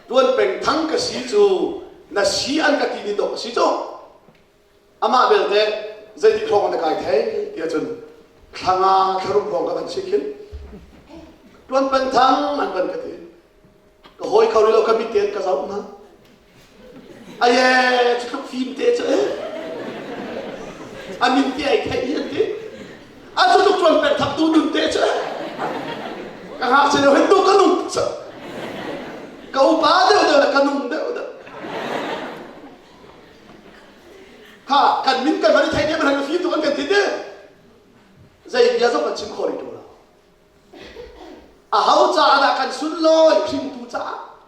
Tuan peng thang ka si cu na si an ka ti ni dawh ka si cu. Amah belte zeitik hrawng na kai thei tiah cun thlanga thlaruk hrawng ka van si khin. Tuan peng thang an van ka ti. Ka hawi kho rih lo ka mit tein ka zoh hna. Aye cutluk fim te cu eh. A min te ai theih hi an ti. A cutluk tuan peng thak tu nun te cu eh. Ka ngakchia deuh hin tu ka nung ka upa deuh deuh le ka nung deuh deuh. Kha kan min kan van i theih te man fim tuk an kan ti te. Zei bia zong kan chim kho rih tu lo. Aho caah dah kan sunlawi hringtu caah?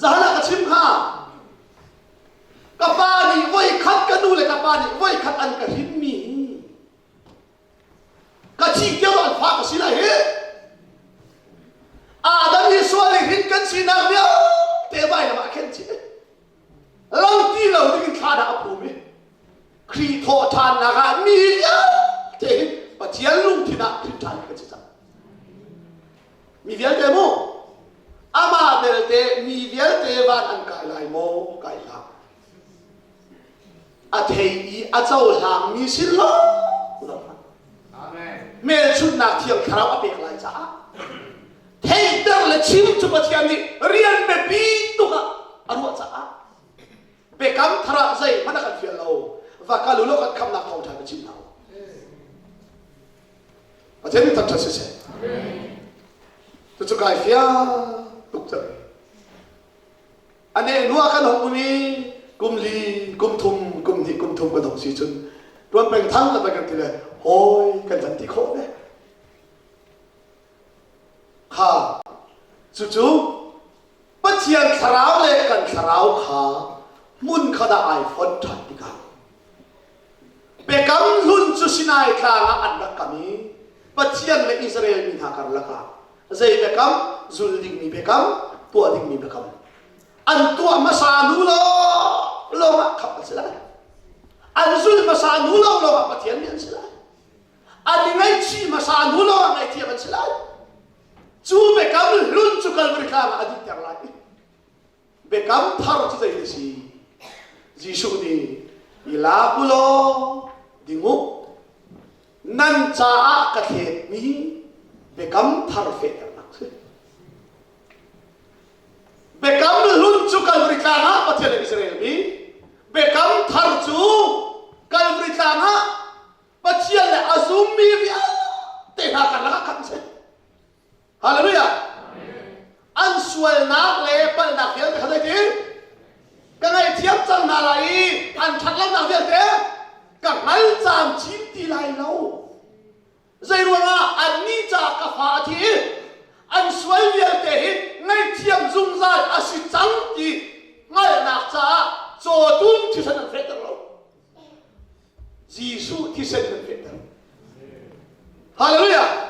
Zahan ah ka chim hnga. Ka pa nih voi khat ka nu le ka pa nih voi khat an ka hrinmi hi ka thih tiang an fa ka si lai hi. Adam hi sual i hrin kan sinak vialte vailam ah khen chih. Lang ti lo ding in thla dah a phum i Khrih thawhṭhannak ah mi vialte hi Pathian lungthin ah hrin ṭhan kan si cang. Mi vialte mu, amah belte mi vialte van an kai lai maw? Kai hlah. A thei i a cohlangmi sin lawnglawng hmelchunhnak Thiang Thlarau a pek lai caah theihter le chim cu Pathian nih rian biapi tuk ah a ruah caah Biakam thar ah zeihmanh a kan fial lo. Va kal u law kan khamhnak thawngṭha ka chim hna u. Pathian nih thangṭhat siseh. Cucu kai fiang tuk cang. Ane hnu ah kan hong um i kum li, kum thum, kum hnih, kum thum kan hong si cun tuan peng thang kan kan ti le hawi kan van ti khawh ve. Kha cucu Pathian thlarau le kan thlarau kha hmun khat ah ai fonh ṭhan tikah Biakam hlun cu Sinai tlang ah an rak kam i Pathian le Israel mi hna karlak ah zei biakam zul dingmi biakam tuah dingmi biakam an tuah hmasa hnu lawng ah khamh an si lai an zul hmasa hnu lawng ah Pathian nih an si lai an i ngaihchih hmasa hnu lawng ah ngaihthiam an si lai Cu biakam hlun cu Kalvari tlang ah a dihter lai. Biakam thar cu zei a si? Jesuh nih i lak u law ding u. Nan caah ka thletmi biakam thar fehternak si. Biakam hlun cu Kalvari tlang ah Pathian le Israel mi, biakam thar cu Kalvari tlang ah Pathian le a zummi vialte hna karlak ah khan si. Hallelujah. An sualnak le palhnak vialte kha zeitin? Ka ngaihthiam cang hna lai i an ṭhatlonak vialte ka hngal cam chin ti lai lo. Zei ruangah annih caah ka fa a thi i an sual vialte hi ngaihthiam zungzal a si cang ti hngalhnak caah cawtum thisen an fehter lo. Jesuh thisen kan fehter. Hallelujah.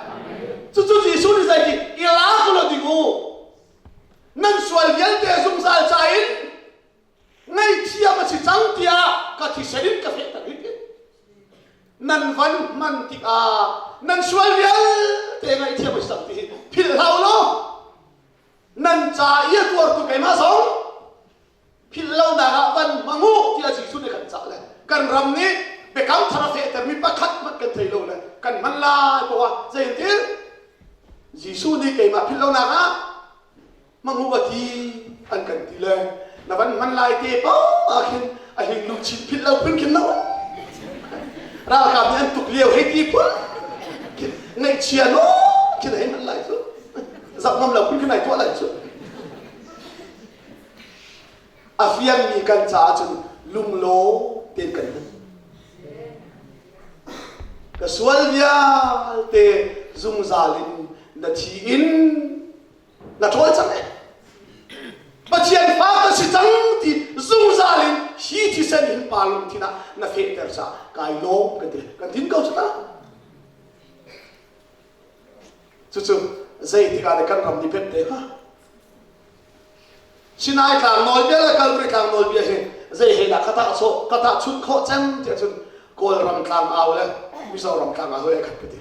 Cucu Jesuh nih zei ti i lak lo ding u. Nan sual vialte zungzal ca in ngaihthiam a si cang tiah ka thisen in ka fehter hi ti. Nan van hman tikah nan sual vialte ngaihthiam a si cang ti hi philh hlah u law nan ca i a tuartu keimah zong philh lonak ah van hmang u tiah Jesuh nih kan cah le kan ram nih biakam thar a fehtermi pakhat hmanh kan thei lo le kan hman lai poah zeitin Jesuh nih keimah philh lonak ah hmang u a ti an kan ti le na van hman lai te paoh ah khin a hing lungchin philh lo phun khin no ralkap nih an tuk lio hei ti phun ngaihchia no khin hei hman lai cu zak ngam lo phun khin ai tuah lai cu A fiangmi kan caah cun lunglaw tein kan hman. Ka sual vialte zungzal in na thi in na ṭhawl cang eh. Pathian fa ka si cang ti zungzal in hi thisen hin pa lungthin ah na fehter caah kai lawm kan ti kan din ko cu ta. Cucu zeitik ah kan ram nih pek te hnga? Sinai tlang nawlbia le Kalvari tlang nawlbia hi Zei he dah ka tah sawh ka tah chun khawh cem tiah cun Kawlram tlang au le Mizoram tlang au he khat ka ti.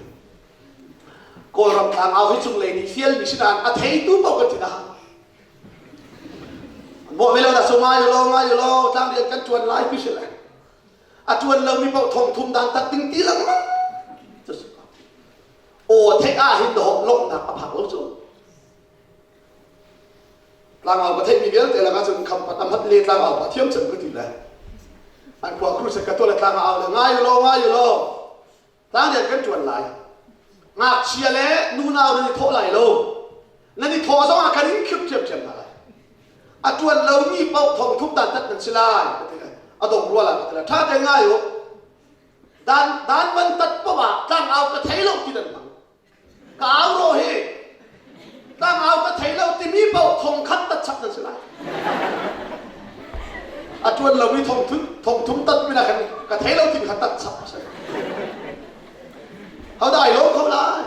Kawlram tlang au hi cunglei nih fialmi si nain a theitu paoh kan ti na. Mawh ve lo dah so ngai lo ngai lo tlang rian kan ṭuan lai ti si le. A ṭuan lomi paoh thong thum dan tak ding ti lengmang. Aw theih ah hin dawh lawmhnak a phak lo cu. Tlangau ka theihmi vialte lakah cun khampat a hmat le tlangau pa thiam cem ka ti le. An khua crusade ka tuah le tlangau le ngai u law ngai u law tlang rian kan ṭuan lai. Ngakchia le nunau nan i thawh lai lo. Nan i thawh zong ah kan in khirh ṭhiamṭhiam hna lai. A ṭuan lomi paoh thong thum dan tat nan si lai. Ka ti le a dong rua la ka ti le ṭha te ngai u. Dan dan van tat paoh ah tlangau ka thei lo ti nan hmang. Ka au ro hi tlangau ka thei lo timi paoh thong khat tat chap nan si lai. A ṭuan lomi thong thum thong thum tat mina khan ka thei lo timi kha tat chap a si. Ho dah ai lawm kho lai?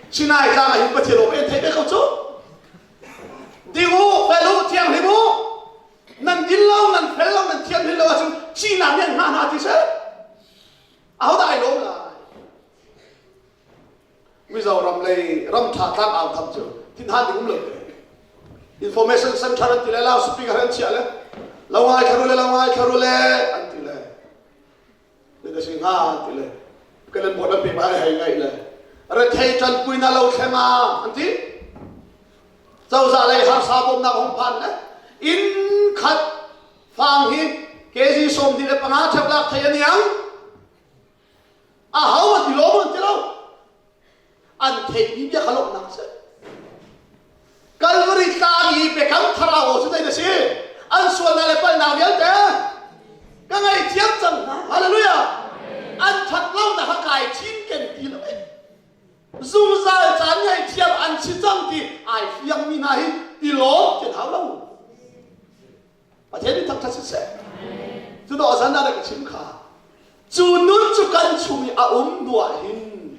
Sinai tlang ah hin Pathian aw en thei ve ko cu. Ding u, fel u, thianghlim u. Nan din lo, nan fel lo, nan thianghlim lo ahcun thihnak nih an hngah hna ti seh. Ahodah ai lawm lai? Mizoram lei ram ṭha tlang au tham cu thinhan ding um lo te. Information center an ti le loudspeaker an chiah le lo ngai thla le lo ngai thla le an ti le ni na si hnga an ti le kan an bawt an pe ba le hei ngaih le rethei ṭanpui na lo thleng a an ti cozah lei harsa bawmnak hong phan le inn khat Fang hi kg 25 ṭhep lak thei a niang. A ho an ti lawm an ti lo. An theihmi bia kha lawmhnak a si. Calvary tlang i biakam thar au cu zei na si? An sualnak le palhnak vialte ka ngaihthiam cang hna. Hallelujah! An ṭhat lonak kha kai cinken ti lo. Zungzal caan ngaihthiam an si cang ti ai fiangmi hna hi i lawm ti hau lo. Pathian nih thangṭhat siseh. Cu dawh zan ah ka chim kha. Cu nun cu kan chung i a um hnu ah hin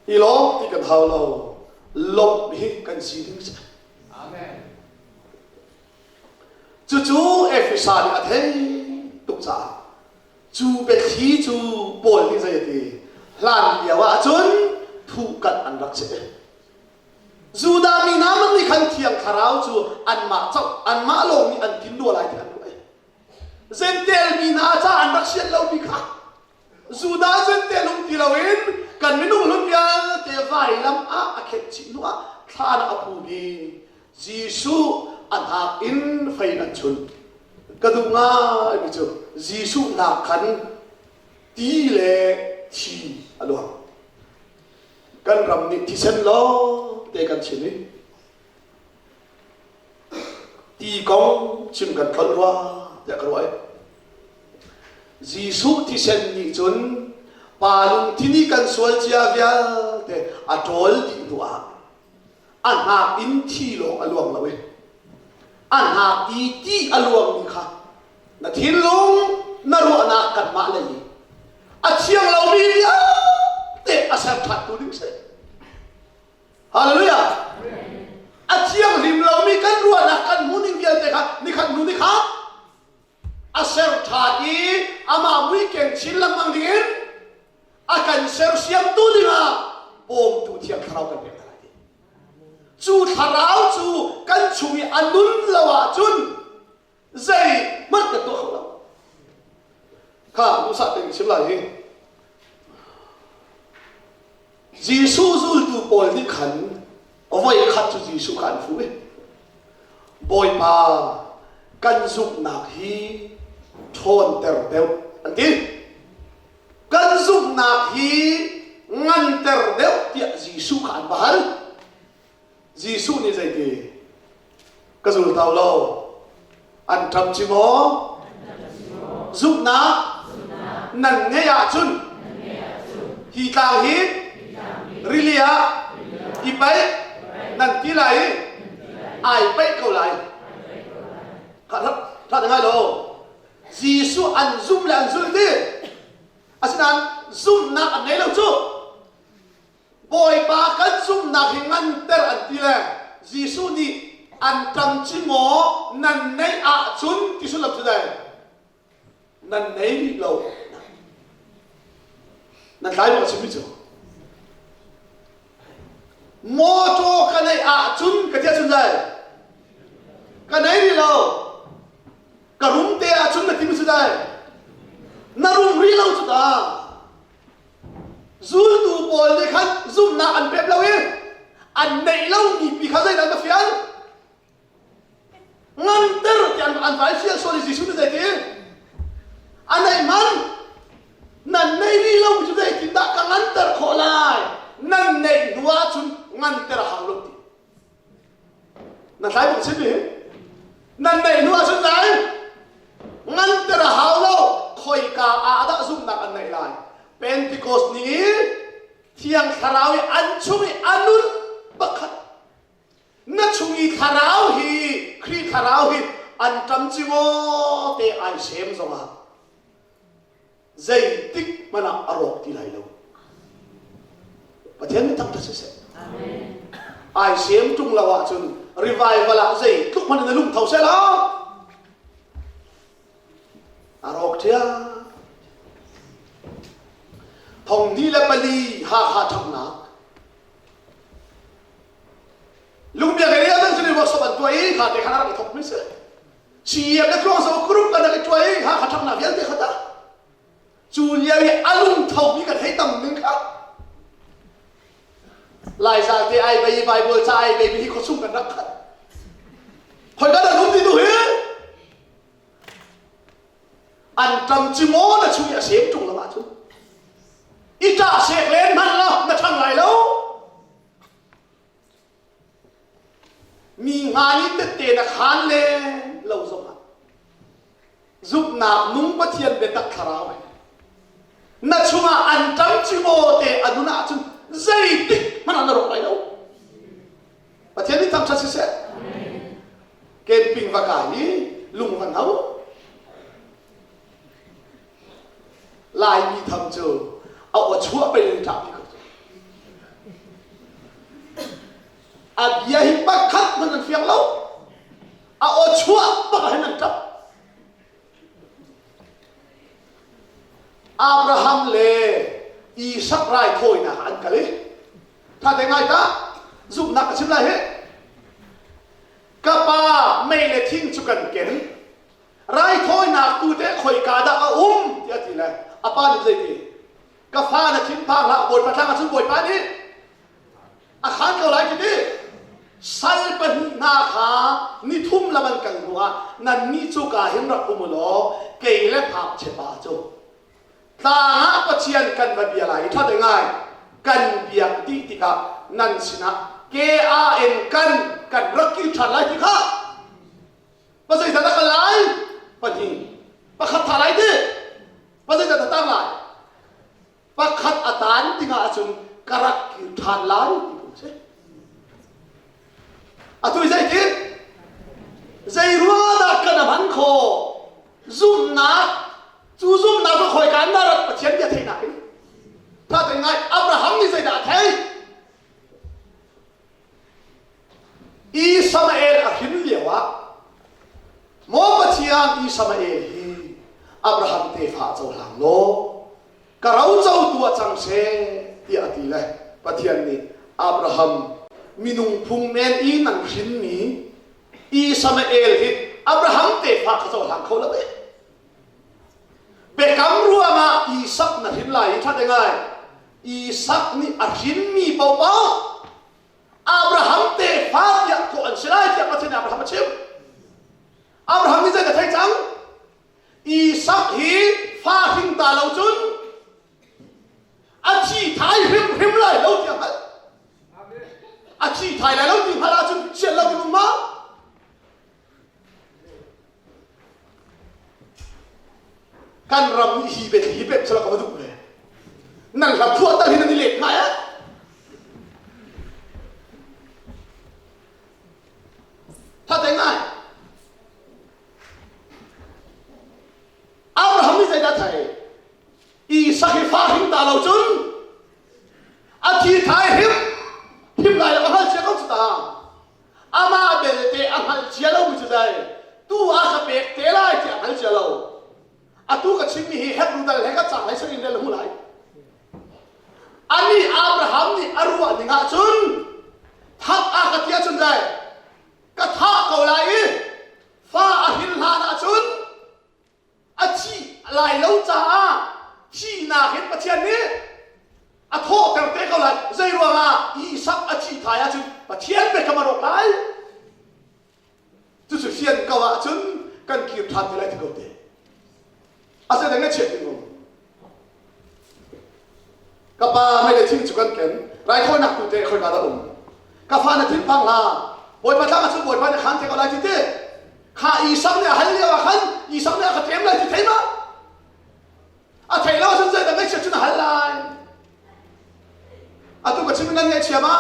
i lawm ti kan hau lo. Lawmh hi kan si ding si. Amen. Cucu Efesa nih a thei tuk caah cu biathli cu Paul nih zei a ti hlan lio ah cun thuhkanh an rak si. Judah mi hna man nih khan Thiang Thlarau cu anmah coh anmah lawng nih an tin rua lai ti an ruah i Jentail mi hna ca an rak sian lomi kha Judah Jentail um ti loin kan minung hlun vialte vailam ah a khenh chih hnu ah thlan ah a phumi Jesuh a hnak in fei an chunh. Ka duh ngaimi cu Jesuh hnak khan ti le thi a luang. Kan ram nih thisen lawng te kan chim i ti kong chim kan tlolh rua tiah ka ruah i Jesuh thisen nih cun pa lungthin i kan sual cia vialte a ṭawl dih hnu ah a hnak in thi lawng a luang lo i a hnak i ti a luangmi kha na thinlung na ruahnak kanmah lei i a thiang lomi vialte a ser ṭhantu ding si. Hallelujah! A thianghlim lomi kan ruahnak kan hmuhning vialte kha nikhat hnu nikhat a ser ṭhan i amah mui keng chin lengmang dingin a kan sersiamtu dingah bawmtu thiang thlarau kan pek hna lai ti. Cu thlarau cu kan chung i a nun lo ahcun zeihmanh kan tuah kho lo. Kha duhsah tein chim lai hi. Jesuh zultu pawl nih khan voi khat cu Jesuh kha an fuh i Bawipa kan zumhnak hi ṭhawnter deuh an ti. Kan zumhnak hi nganter deuh tiah Jesuh kha an va hal. Jesuh nih zeiti? Ka zul tau lo. An ṭam ci maw? Zumhnak nan ngeih ahcun hi tlang hi rili ah i paih nan ti lai i ai paih ko lai. Kha ṭha ngai lo. Jesuh an zum le an zul ti. Asinain zumhnak an ngei lo cu. Bawipa kan zumhnak hi nganter an ti le Jesuh nih. Anṭam ci maw nan neih ahcun ti sullam cu dai nan nei rih lo. Nan tlai maw chimmi cu? Mawṭaw ka neih ahcun ka ti ahcun dai ka nei rih lo. Ka rum te ahcun na timi cu dai na rum rih lo cu ta. Zultu pawl nih khan zumhnak an pek lo i an neih lomi pi kha zeidah na fial? Nganter ti an, an vai fial sual i Jesuh nih zeiti? A neih man nan neih rih lomi cu zeitindah ka nganter khawh lai? Nan neih hnu ahcun nganter a hau lo ti. Na tlai bak chim hi. Nan neih hnu ahcun dai nganter a hau lo khoika ah dah zumhnak an neih lai. Pentecost ni i Thiang Thlarau i an chung i a nun pakhat na chung i thlarau hi Khrih thlarau hi an ṭam cimaw te ai sem zongah zeitik hmanh ah a rawk ti lai lo. Pathian nih thangṭhat siseh. Ai sem ṭung lo ahcun revival ah zeitluk hmanh in na lungtho seh law a rawk ṭhia. Thong ni le pali Hakha ṭhanghnak Lungbiak area dang cu workshop an tuah i kha te khan a rak i thawk mi si. CEM le tluang zo group kan rak i tuah i Hakha ṭhangnak vialte kha ta. Cu lio i a lungtho mi kan hei tam ning kha. Laizal te ai bei Bible ca ai bei hi khuachung kan rak khat. Khoi kan an um ti tu hi? An ṭam ci maw na chung i a sem ṭung lo ahcun. I ṭah sek len hmanh law na ṭhang lai lo. Mi hna nih tette na khaan len lo zongah zumhnak nung Pathian biatak thlarau he na chungah an ṭam cimaw te a nun ahcun zeitik hmanh ah na rawk lai lo. Pathian nih thangṭhat siseh. Camping va kai i lung va no. Laimi tham cu a aw chuah pei in ṭah ti ko cu. A bia hi pakhat hmanh an fiang lo. A aw chuah bak ah hin an ṭap. Abraham le Isak raithawinak an kal i tha te ngai ta zumhnak ka chim lai hi ka pa mei le thing cu kan ken raithawinak tu teh khoika dah a um tiah a ti le a pa nih zei ti ka fa na thinphang hlah bawipa thlang ahcun bawipa nih a khaan ko lai ti ti sal pahnih hna kha nithum lam an kal hnuah nannih cu ka hin rak um u law kei le ngakchia pa cu tlang ah Pathian kan va bia lai i ṭha ngai kan biak dih tikah nan sinah K-A-N kan kan rak kir ṭhan lai ti kha Pasei dah kal lai? Pahnih. Pakhat tha lai ti. Pasei dah tang lai? Pakhat a tan dingah ahcun ka rak kir ṭhan lai ti phung si. Atu i zeitin? Zei ruangah dah kan hman khawh? Zumhnak cu zumhnak cu khawika in dah rat Pathian bia theihnak in. Tha te ngai Abraham nih zeidah a theih? Ismael a hrin lioah maw Pathian Ismael hi Abraham tefa cohlang law ka ro cotu ah cang seh tiah a ti le Pathian nih Abraham minung phung men i nan hrinmi Ismael hi Abraham tefa ka cohlang kho lo eh biakam ruangah Isak na hrin lai i ṭhat ngai Isak nih a hrinmi paohpaoh Abraham tefa tiah kawh an si lai tiah Pathian nih Abraham a chimh. Abraham nih zei ka thei cang? Isak hi fa hring ta lo cun a thi thai hrimhrim lai lo tiah hngalh. A thi thai lai lo ti hngalh ahcun sian lo ding um ma? Kan ram nih hi bet hi pek sala ka va duh ve. Nan hla phuah tal hi nan i let ngai ah. Tha te ngai. Abraham nih zeidah thai? Isak hi fa hring ta lo cun a thi thai hrim hrim lai lo a hngal cia ko cu ta. Amah belte chimmi hi Hebrew dal he ka cang lai sarin rel hu lai. Ani Abraham nih a ruah ning ahcun that a ka ti ahcun lai ka thah ko lai i fa a hrin hlan ahcun a thih lai lo caah thihnak in Pathian nih a thawhter te ko lai. Zei ruangah Isak a thih thai ahcun Pathian biakam a rawk lai. Cucu fian ko ahcun kan kir ṭhan te lai ti ko te. A zei dang chiat ding um. Ka pa mei le thing cu kan ken. Raithawinak tu te khoika dah um. Ka fa na thin phang hlah. Bawipa tlang ahcun Bawipa nih khan te ko lai ti te. Kha Isak nih a hal lio ah khan Isak nih a ka ṭem lai ti thei ma? A thei lo ahcun zeidah ngaihchiat cun a hal lai. Atu ka chim nan ngaihchia ma?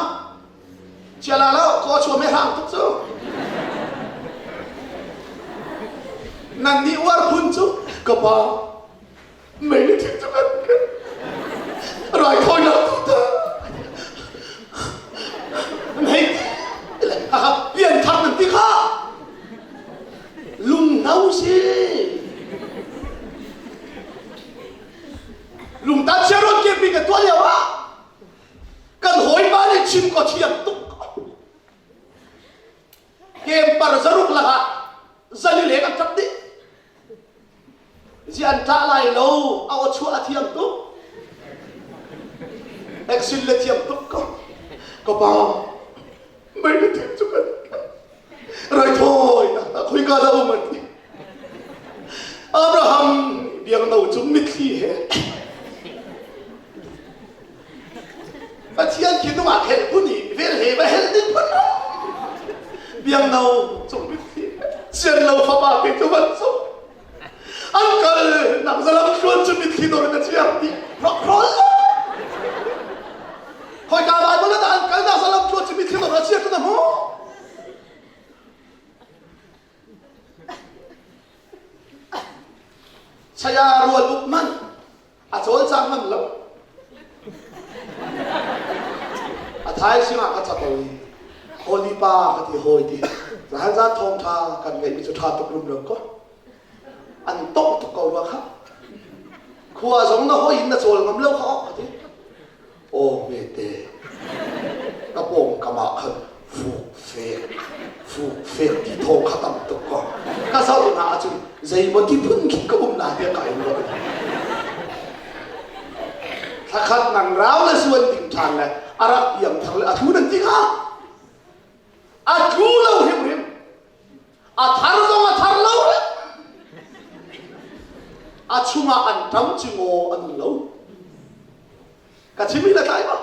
Chia la lo, kaw chuam he hrang tuk cu. Nan nih uar phun cu ka pa mei le thing cu kan raithawinak tu ta hei pian thar nan ti kha lunghno si lungtan siaron ke pi ka tuah lio ah kan hawipa nih chim ko thiam tuk kempar zaruk lakah zali leng an ṭap dih zi an ṭah lai lo a aw chuah a thiam tuk exil le thiam tuk ko ka pa mei na thim cu kan raithawi nak khoika dah um an ti Abraham biangno cung mitthli he Pathian khi nungak helh phun i vel he va helh ding phun biangno cung mitthli sian lo fapa te cu van cung an kal nak zalam tluan cu mitthli dor in a ciam ti rockroll Khoika Bible ah dah an kal dah zalam tluan cu mitthli dor a ciam tu na hmu Saya rual uk man a cawlcang ngam lo. A thaizing ah ka capo i Holy pa ka ti hawi ti. Zahan zan thawngtha kan ngeihmi cu tha tuk rumro ko. An tongh tuk ko rua kha. Khua zong na hoi in na cawl ngam lo kha ka ti. Aw hmete ka pawngkam ah khan fuk fek fuk fek ti thawng kha tam tuk ko ka zoh hna ahcun zeimaw ti phun khin ka um na tiah ka in ruah thlakhat nang rau le suan ding ṭhan le a rak piang thar le a thu nan ti kha a tlu lo hrimhrim a thar zong a thar lo a chungah an ṭam cu maw an um lo ka chim i na tlai ma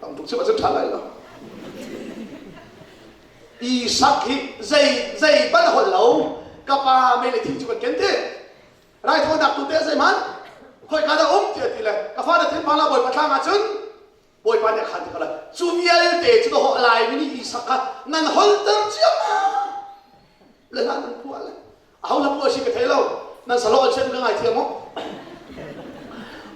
tam tuk chim ahcun ṭha lai lo Isak hi zei zei ban holh lo ka pa mei le thing cu kan ken ti raithawinak tu te zeihmanh khoika dah um ti a ti le ka fa na thin pang la bawipa thlang ahcun Bawipa nih a khan ti ko lai. Cu vialte cu dawh Laimi nih Isak kha nan holter ciammam. Le hlan nan phuah le. Aho hla phuah si ka thei lo. Nan salo an sian ka ngai thiam maw?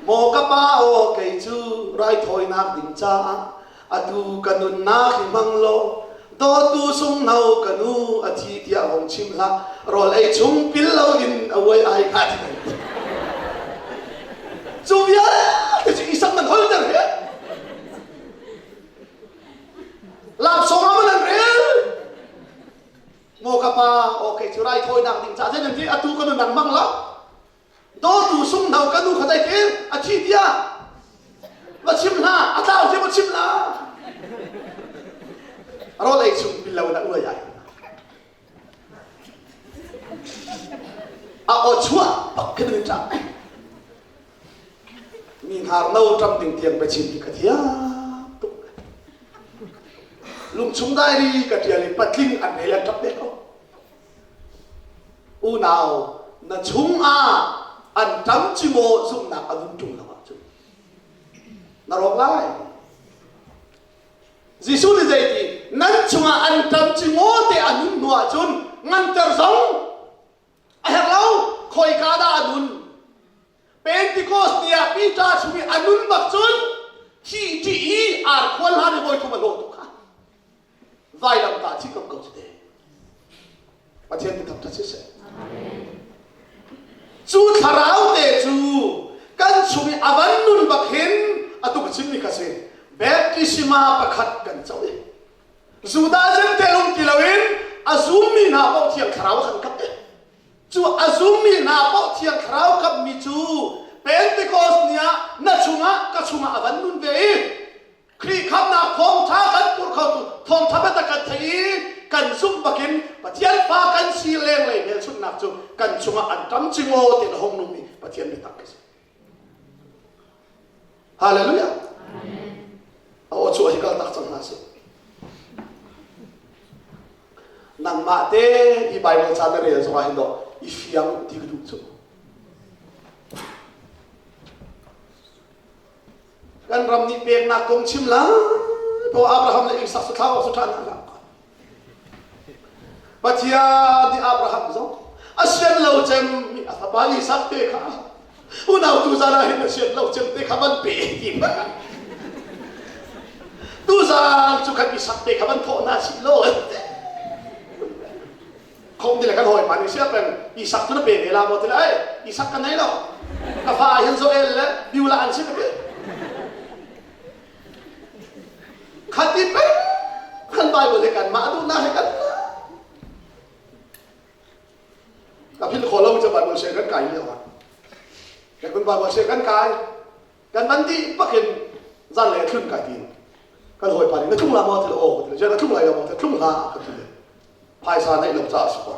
Maw ka pa aw kei cu raithawinak ding caah atu ka nunnak hi hmang law dawtu sunghno ka nu a thi tiah hong chim hlah rawl ei chung pil lo in a uai ai kha ti cu vialte cu Isak nan holter he laksawng ah nan rel maw ka pa okay cu raithawinak ding caah nan ti atu ka nunnak hmang lo Dawtu sunghno ka nu kha zeitin a thi tiah va chim hlah a tlau tiah va chim hlah rawl ei chung pil lo na uai ai a aw chuah bak khin in ṭap mi hnar no ṭam ding tiang biachim hi ka thiam tuk lungchung diary ka ṭial i patling an rel an ṭap ve ko Unau, na chungah an ṭam ci maw zumhnak a vun ṭung lo ahcun na rawk lai. Jesuh nih zeiti nan chungah an ṭam ci maw te a nun hnu ahcun nganter zong a herh lo khoika dah a nun Pentecost ni ah Peter chung i a nun bak cun thi ṭih i arkhual hlan i voithum a hlawh tuk kha vailamtah thi ko ko cu te. Pathian mi thangṭhat siseh. Cu thlarau te cu kan chung i a van nun bak hin atu ka chimmi kha si. Baptisma pakhat kan co i Judah Jentail um ti loin a zummi hna paoh Thiang Thlarau a kan kap i cu a zummi hna paoh Thiang Thlarau kapmi cu Pentecost ni ah na chungah ka chungah a van nun ve i Khrih khamnak thawngṭha kan pur khotu thawngṭha biatak kan theih i kan zumh bakin Pathian fa kan si lenglei hmelchunhnak cu kan chungah an ṭam cingaw tiin a hung nungmi Pathian biatak a si. Hallelujah. A aw chuah hi kal tak cang hna sih. Nangmah te i Bible ca na rel zongah hin dawh i fiang ti ka duh cu. Kan ram nih peknak kong chim lai po Abraham le Isak sathlau awk ṭhan hna Pathian nih Abraham zong a sian lo cem mi a fapa Isak te kha unau tu zan ah hin a sian lo cem te kha van pe ti hmanh tuzan cu khan Isak te kha van thawh hna sih law Khom ti le kan hawipa nih sia peng Isak cu na pe ve la maw ti le ai Isak ka nei lo ka fa ah hin Joel le Beulah an si ka ti khati peng kan Bible he kan mah duhnak he kan ka phil kho lo cu Bible se kan kai lio ah kan Bible se kan kai Kan man dih bakin zan le thlun kai ti. Kan hawipa nih na tlung la maw ti aw ti le na tlung lai lo maw ti tlung hlah ka ti le. Phaisa neih lo caah si ko.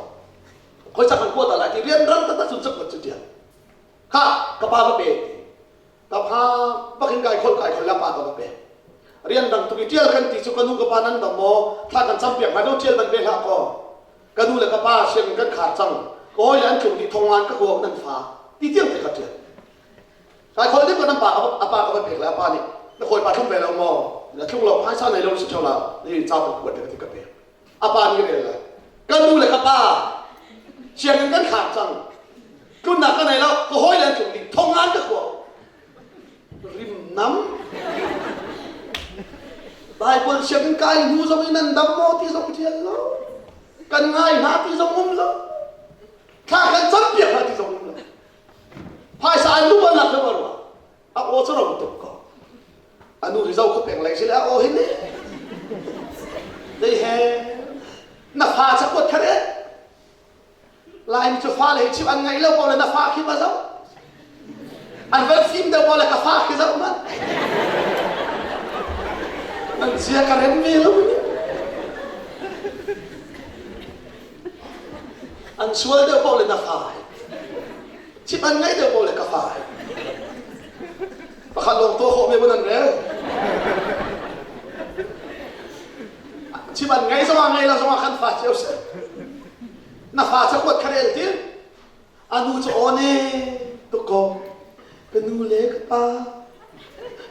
Khoi cak kan kuat lai ti rian ram taktak cun cak cu tiang. Kha ka pa va pe. Ka pa bakin kai khol kai khol la pa ka va pe. Rian dang tuk i tial kan ti cu ka nu ka pa nan dam maw thla kan cam piak hna do tial ban ve hlah ko. Ka nu le ka pa sianginn kan khar cang. Ka hawi le an tlung dih thongan ka kuak nan fa ti tiang te ka tial. Kai khol ding ko nan pa a pa ka van pek le a pa nih na hawipa thlung ve lo maw na thlung lo phaisa nei lo si theo la ni ca kan kuat le ka pek a pa nih rel lai ka nu le ka pa sianginn kan khar cang tlunnak ka nei lo ka hawi le an tlung ding thong ngan ka khua rim nam Bible sianginn kai hnu zong in nan dam maw ti zong tial lo kan ngai hna ti zong um lo thla kan cam piak hna ti zong um lo Phaisa an duh nak le ruah a aw cu rong tuk ko. Anu hi zo kho peng lei si le a aw hin dei he na fa cakuat kha eh Laimi cu fa le hi chim an ngaih lo ko le na fa khi va zoh an van fim deuh ko le ka fa khi zoh man nan zia ka rem ve lo An sual deuh paoh le na fa ai. Chip an ngaih deuh paoh le ka fa ai. Pakhat lawng tuah khawh me mun an rel. Chip an ngei zongah ngei lo zongah kan fa cio si. Na fa cakuat kha rel ti. A nu cu aw ne tuk ko. Ka nu le ka pa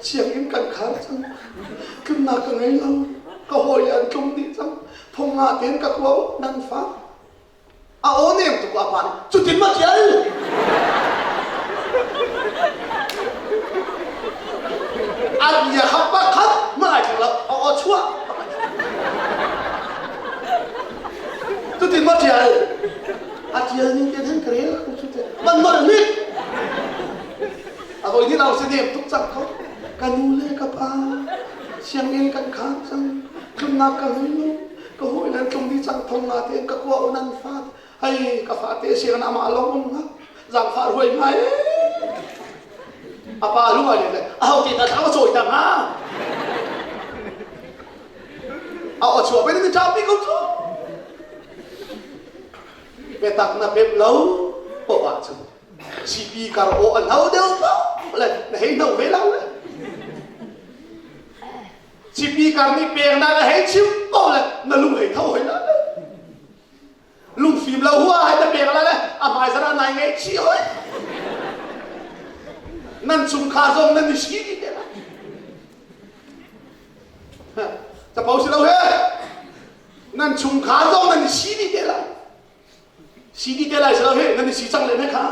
sianginn kan khar cang. Tlunnak ka ngei lo. Ka hawi le an tlung dih cang. Thong nga tein ka kua nan fa. A aw nem tuk a pa nih cutin ma tial. A bia kha pakhat ma ai thleng lo. A aw chuah. Cutin ma tial. A tial ning te hin ka rel ko cu te. Man man nih. A voi ni lo si nem tuk cang ko. Ka nu le ka pa sianginn kan khar cang. Tlunnak ka hui lo. Ka hawi nan tlung dih cang thong nga tein ka kua u nan fa. Hei ka fa te siang amah lawng um nga. Zangfah ruai ngai. A pa lu ai le a ho te ta thla cawi ta nga. A aw chuah pe ni ṭapi ko cu. Biatak na pep lo poah ahcun CP kar aw an hau deuh ko le na hei no ve lo le. CP kar nih peknak a hei chim ko le na lung hei tho hoi la le. Lungfim lo hua hai na pek la le a hmai zara nai ngei chi hoi. Nan chungkhar zong nan i si dih te la. Capo si lo he. Nan chungkhar zong nan i si dih te lai. Si dih te lai si lo he nan i si cang le ne kha.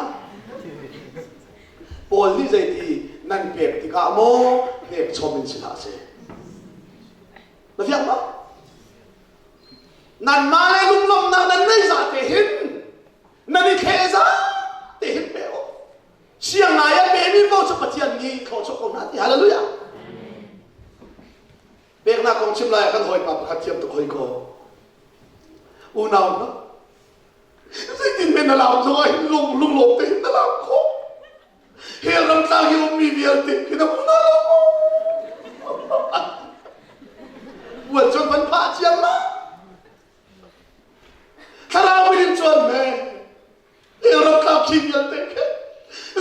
Paul nih zeiti nan pek tikah maw pek chom in si hlah seh. Na fiang maw? Nanmah le lunglawmhnak nan nei za te hin. pakhat thiam tuk hoi ko. Unau hna, zeitin men na lam zong ah hin lung lunglawm te hin na lam khawh. Hell ram tlang hi ummi vialte khi na unau lo maw? Buan cun van phah ciam ma. Thlarau in chuan me. Hell ram tlang khi vialte khi.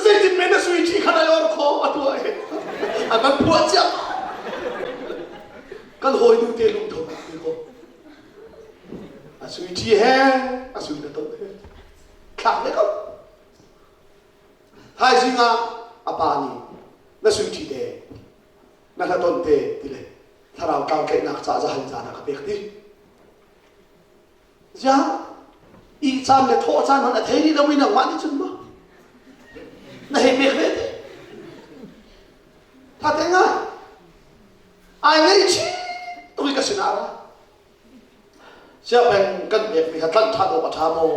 Zeitin men na sui ṭhi khan ai or kho a tuah he. A kan phuah ciam. Kan hawi nu te lungtho te ko. A sui ṭhi he, a sui na ton he. Thlak ve ko. Thaizing ah a pa nih na sui ṭhi te, na hlaton te ti le thlarau tlangtlaihnak ca zahan caan ah ka pek ti. Ziah ih caan le thawh caan hmanh a thei rih lomi nangmah nih cun maw na hei pek ve ti. Tha te ngai. Ai ngaihchih tuk i ka sinah ra. Siapeng kan pekmi kha tlanh ṭhan awk a ṭha maw?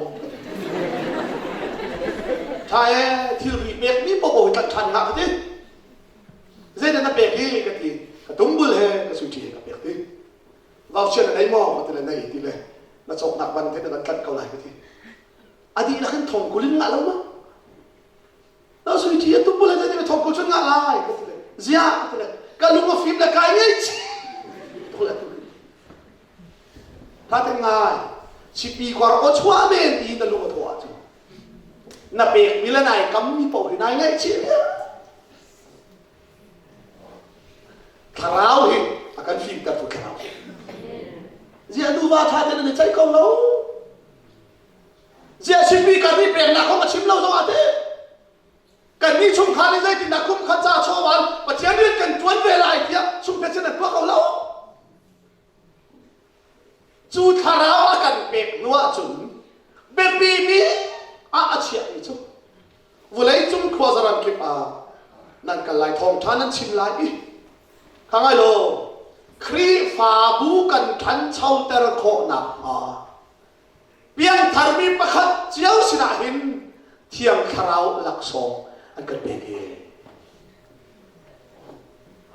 Ṭha ee, thilri pekmi paohpaoh hi tlanh ṭhan ngah ka ti. Zeidah na pek hi ka ti. Ka tumbul he ka suiṭi he ka pek ti. Vauchia na nei maw ka ti le nei ti le na cawknak ban te na kan tlanh ko lai ka ti. A dihlak in thong kul in ngah lo ma? Na suiṭi a tumbul he zei ti thong kul cun ngah lai ka ti le. Ziah ka ti le. Ka lung a fim le kai ngaihchih. Tha te ngai sipi kor aw chuah men ti na lung a thawh ahcun na pek mi le nai kam mi paoh hi nai ngaihchih vial thlarau hi a kan fimter tu thlarau ziah nuva tha te nan i ceih ko lo ziah sipi kar nih peknak kong a chim lo zong ah te kan nih chungkhar nih zeitindah kum khat ca chawvan Pathian rian kan tuan ve lai tiah chungphet sin an tuah ko lo Cu thlarau a kan pek hnu ahcun biapi bik ah a chiahmi cu vawleicung khuazaram kip ah nan kal lai thawngṭha nan chim lai i kha ngai law Khrihfabu kan ṭhanchoter khawh nakhnga piangtharmi pakhat cio sinah hin Thiang Thlarau laksawng an kan pek i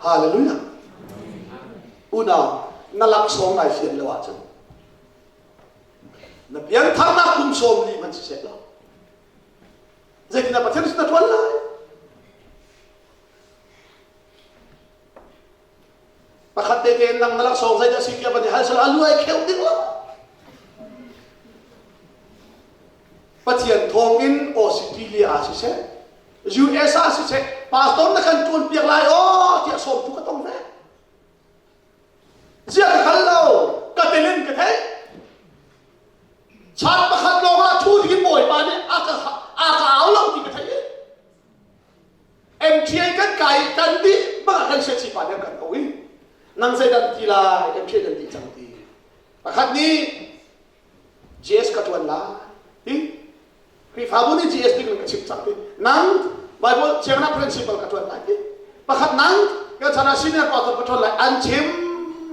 Hallelujah. Unau, na laksawng nai fian lo ahcun na piangtharnak kum sawm li hmanh siseh law zeitindah Pathian sin na ṭuan lai? Pakhat te tein nang na laksawng zeidah si tiah van i hal sel a lu ai kheuh ding lo. Pathian thawngin Australia ah siseh US ah siseh pastor na kan tuan piak lai aw tiah sawmtu ka tong ve. Zia ka kal lo, ka telin ka theih. Chan pakhat lawng ah thu ding bawipa nih a ka a ka au lo ti ka theih. MTA kan kai kan dih bak kan sia chi pa nih kan ko i nang zei dan ti lai MTA kan dih cang ti. Pakhat nih JS ka tuan lai ti Khrihfabu nih GS ding ka chim cang ti. Nang Bible siangnak principal ka tuan lai ti. Pakhat nang ka chan ah senior pastor ka tuan lai an chim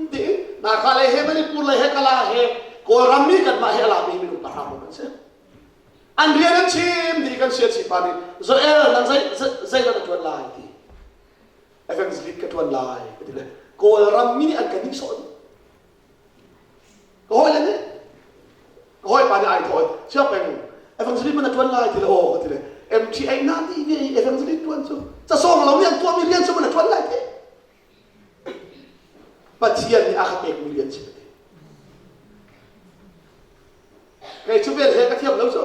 ti. Naka le he Manipur le he Kala he Kawlram mi kan mah he ala mi minung pahra mo kan si. An rian an chim ti kan sia chi pa nih Joel nang zei zei dah na tuan lai ti. Evangelist ka tuan lai ka ti le Kawlram mi nih an kan nih sawh Ka hawi le nih ka hawipa nih ai thawh chia peng evangelist man na tuan lai ti le aw ka ti le MTA na ti ve i evangelist tuan cu casawng lo nih an tuahmi rian cu man na tuan lai ti Pathian nih a ka pekmi rian si ka ti kei cu vel he ka thiam lo cu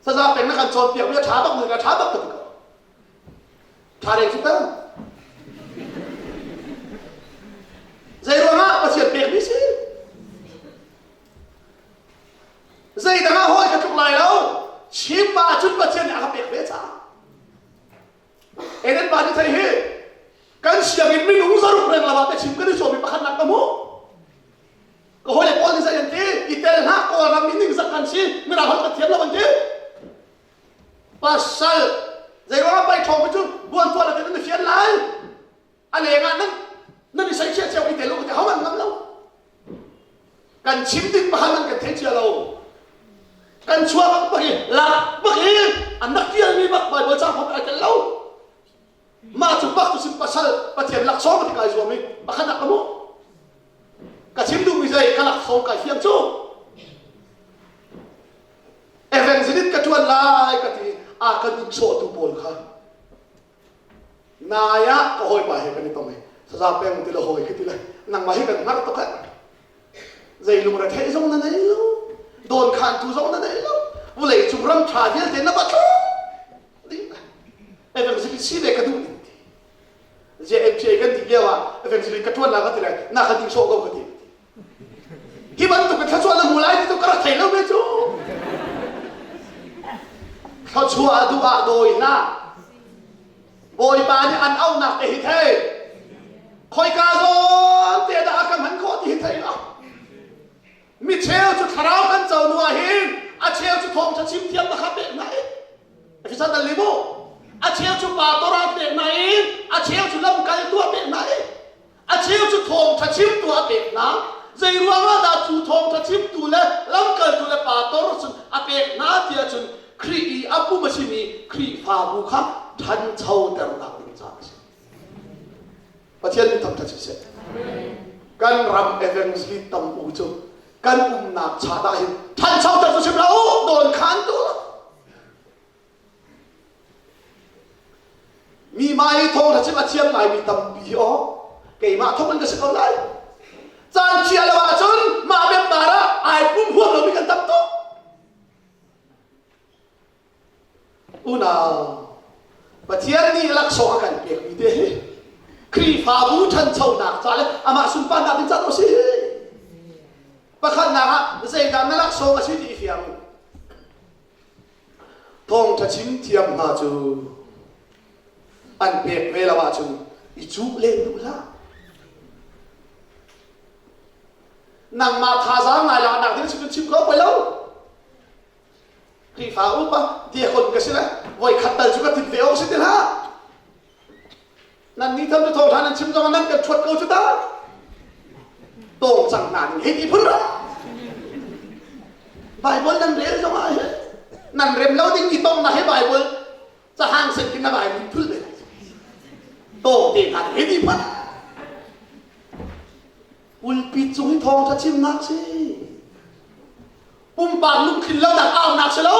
saza peng na kan cawnpiak mi a ṭha bak mi ka ṭha bak ka ti ko Ṭha deng cu tal. Zei ruangah Pathian pekmi si? Zeidang ah hawi ka tluk lai lo. Chim ahcun Pathian nih a ka pek ve caah. Eden pa nih thei hi kan sianginn minung zaruk reng lo ah biachim kan i zuam i pakhatnak ka hmuh. Ka hawile pawl nih zei an ti? I tel hlah Kawlram mi ningzak kan si, mirang holh kan thiam lo an ti. Pasal zeiruangah pei ṭhawng cu buan tuah na nan i fian lai a lengah nan nan i saihchiah cio i tel u ti ho an ngam lo kan chim ding pakhat nan kan thei cia lo kan chuah bak bak i lak bak i an rak tialmi bak Bible ca hmang ai tel lo mah cu bak cu sim pasal Pathian laksawng ti kai zuam i pakhat nak ka hmuh. Ka chim duhmi zei ka laksawng kai fiang cu. Evangelist ka ṭuan lai ka ti a kan in sawhtu pawl kha nai ah ka hawipa he kan i tong i saza peng ti le hawi khi ti le nangmah hi kan hngar tuk eh zei lungre theih zong na nei lo dawn khantu zong na nei lo vulei cung ram ṭha vialte na va tlung dih evangelist si ve ka duh ning ti JMCA kan ti lio ah evangelist ka ṭuan la ka ti lai na ka ding sawh ko ka ti Hi bantuk in thluachuah na hmu lai ti cu ka rak thei lo ve cu. Thluachuah duh ah dawi hlah. Bawipa nih an auhnak te hi thei. Khoika zawn te dah a ka hman khawh ti hi thei lo. Mi cheu cu thlarau kan co nu ah hin a cheu cu thawngṭha chim thiam na kha pek hna i Efesa dal li mu. A cheu cu pa tora pek hna i a cheu cu lamkaltu a pek hna i A cheu cu thawngṭha chimtu a pek hna. Zei ruangah dah cu thawngṭha chimtu le lamkaltu le pastor cun a pek hna tiah cun Khrih i a pum a simi Khrihfabu kha ṭhanchoternak ding caah a si. Pathian min thangṭhat siseh. Kan ram evangelist tam u cu kan umnak cha dah hin ṭhanchoter cu sim hlah u, dawn khan tu. Mi mah i thawng chim a thiam ngaimi tampi hi aw keimah thawk in ka si ko lai. Caan chia lo ahcun mah member ah ai pum huam lomi kan tam tuk. Unau, Pathian nih laksawng a kan pekmi te hi Khrihfabu ṭhanchonak ca le amah sunparnak ding ca a si. Pakhatnak ah zeidah na laksawng a si ti i fiang. Thawngṭha chim thiam hna cu an pek ve lo ahcun i cuh len duh hlah. Nangmah thazaang ngai laknak ding si cun chim ko poi lo. Khrihfa upa diakon ka si le voi khat tal cu ka tin ve awk si ti hlah. Nan ni tham cu thawngṭha nan chim zong nan kan ṭhuat ko cu ta. Tawng cang hna ning hei ti phun ra. Bible nan rel zong ah hin nan rem lo ding mi tong na he Bible cahang sen kin na Bible phul ve. Tawng te hna hei ti phun. Pulpit cung i thawngṭha chimnak si. Pumpak lungthin lo nak aunak si lo.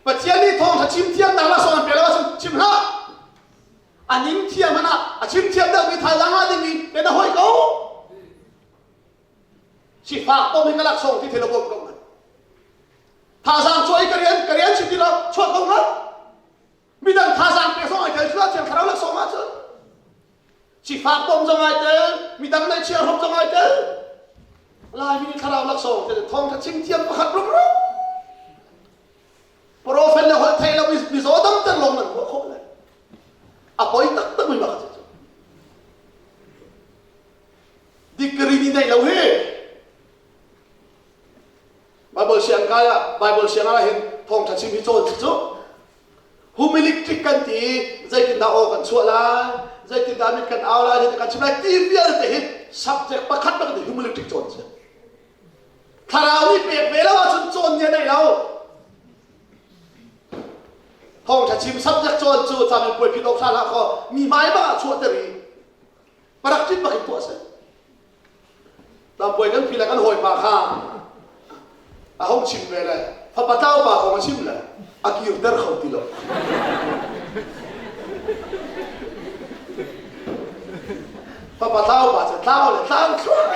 Pathian nih thawngṭha chim thiamnak laksawng an pe lo ahcun chim hlah. A ning thiam hmanh ah a chim thiam deuhmi thazaang ah dingmi pe na hoi ko. Sifak pom hi ka laksawng ti thei lo bawm ko ngat. Thazaang chuah i ka rian ka rian chim ti lo chuah ko ngat. Midang thazaang pe zong ai tel cu thiang thlarau laksawng ahcun. Sifak pom zong ai tel, midang ngaihchia hrom zong ai tel. Laimi nih thlarau laksawng te thawngṭha chim thiam pakhat rumro. Profet le holh thei lo mizaw damter lawng nan ruah khawh le. A poi taktak mi bak cu. Degree ni nei lo hi. Bible siang kai ah Bible siang ah hin thawngṭha chim hi cawn cu Humilictic kan ti zeitindah aw kan chuah lai zeitindah mit kan au lai zeitindah kan chim lai ti vialte hi subject pakhat bak ti humilictic cawn si thlarau nih pek ve lo ahcun cawn nia nei lo thawngtha chim subject cawn cu camin puai phit awk hlah hlah khaw mi hmai bang ah chuahter i parak bak in tuah si Lampuai kan phi le kan hawipa kha a hung chim ve le fapa tlau pa kong a chim le a kirter kho ti lo. Fapa tlau pa cu tlau le tlau thluah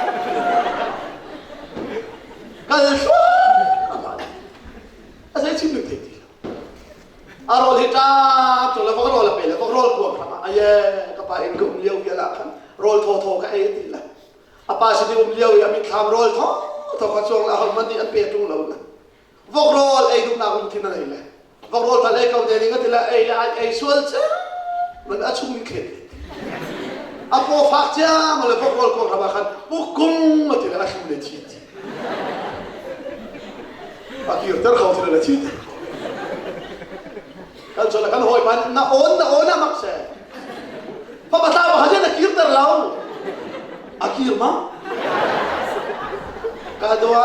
kal thluah a zei chim ding thei ti lo. A rawl hi ṭap tung le vok rawl a pe le vok rawl kuang hram ah aye ka pa inn ka um lio vial ah khan rawl thaw thaw ka ei a ti le a pa sin i um lio i a mitthlam rawl thaw thaw kha chuang le ahohmanh nih an pe ṭung lo le vok rawl ei duhnak lungthin a nei le vok rawl tal ei ko te ning a ti le ei le ai ei sual cia man a chung in thlet a paw fak cia ma le vok rawl kuang hram ah khan pukung a ti le a thlu le thi a kirter kho ti le thi kan chon kan hawi pa na on na on a mak se papa tla ba haje na kirter lo a kir ma ka dua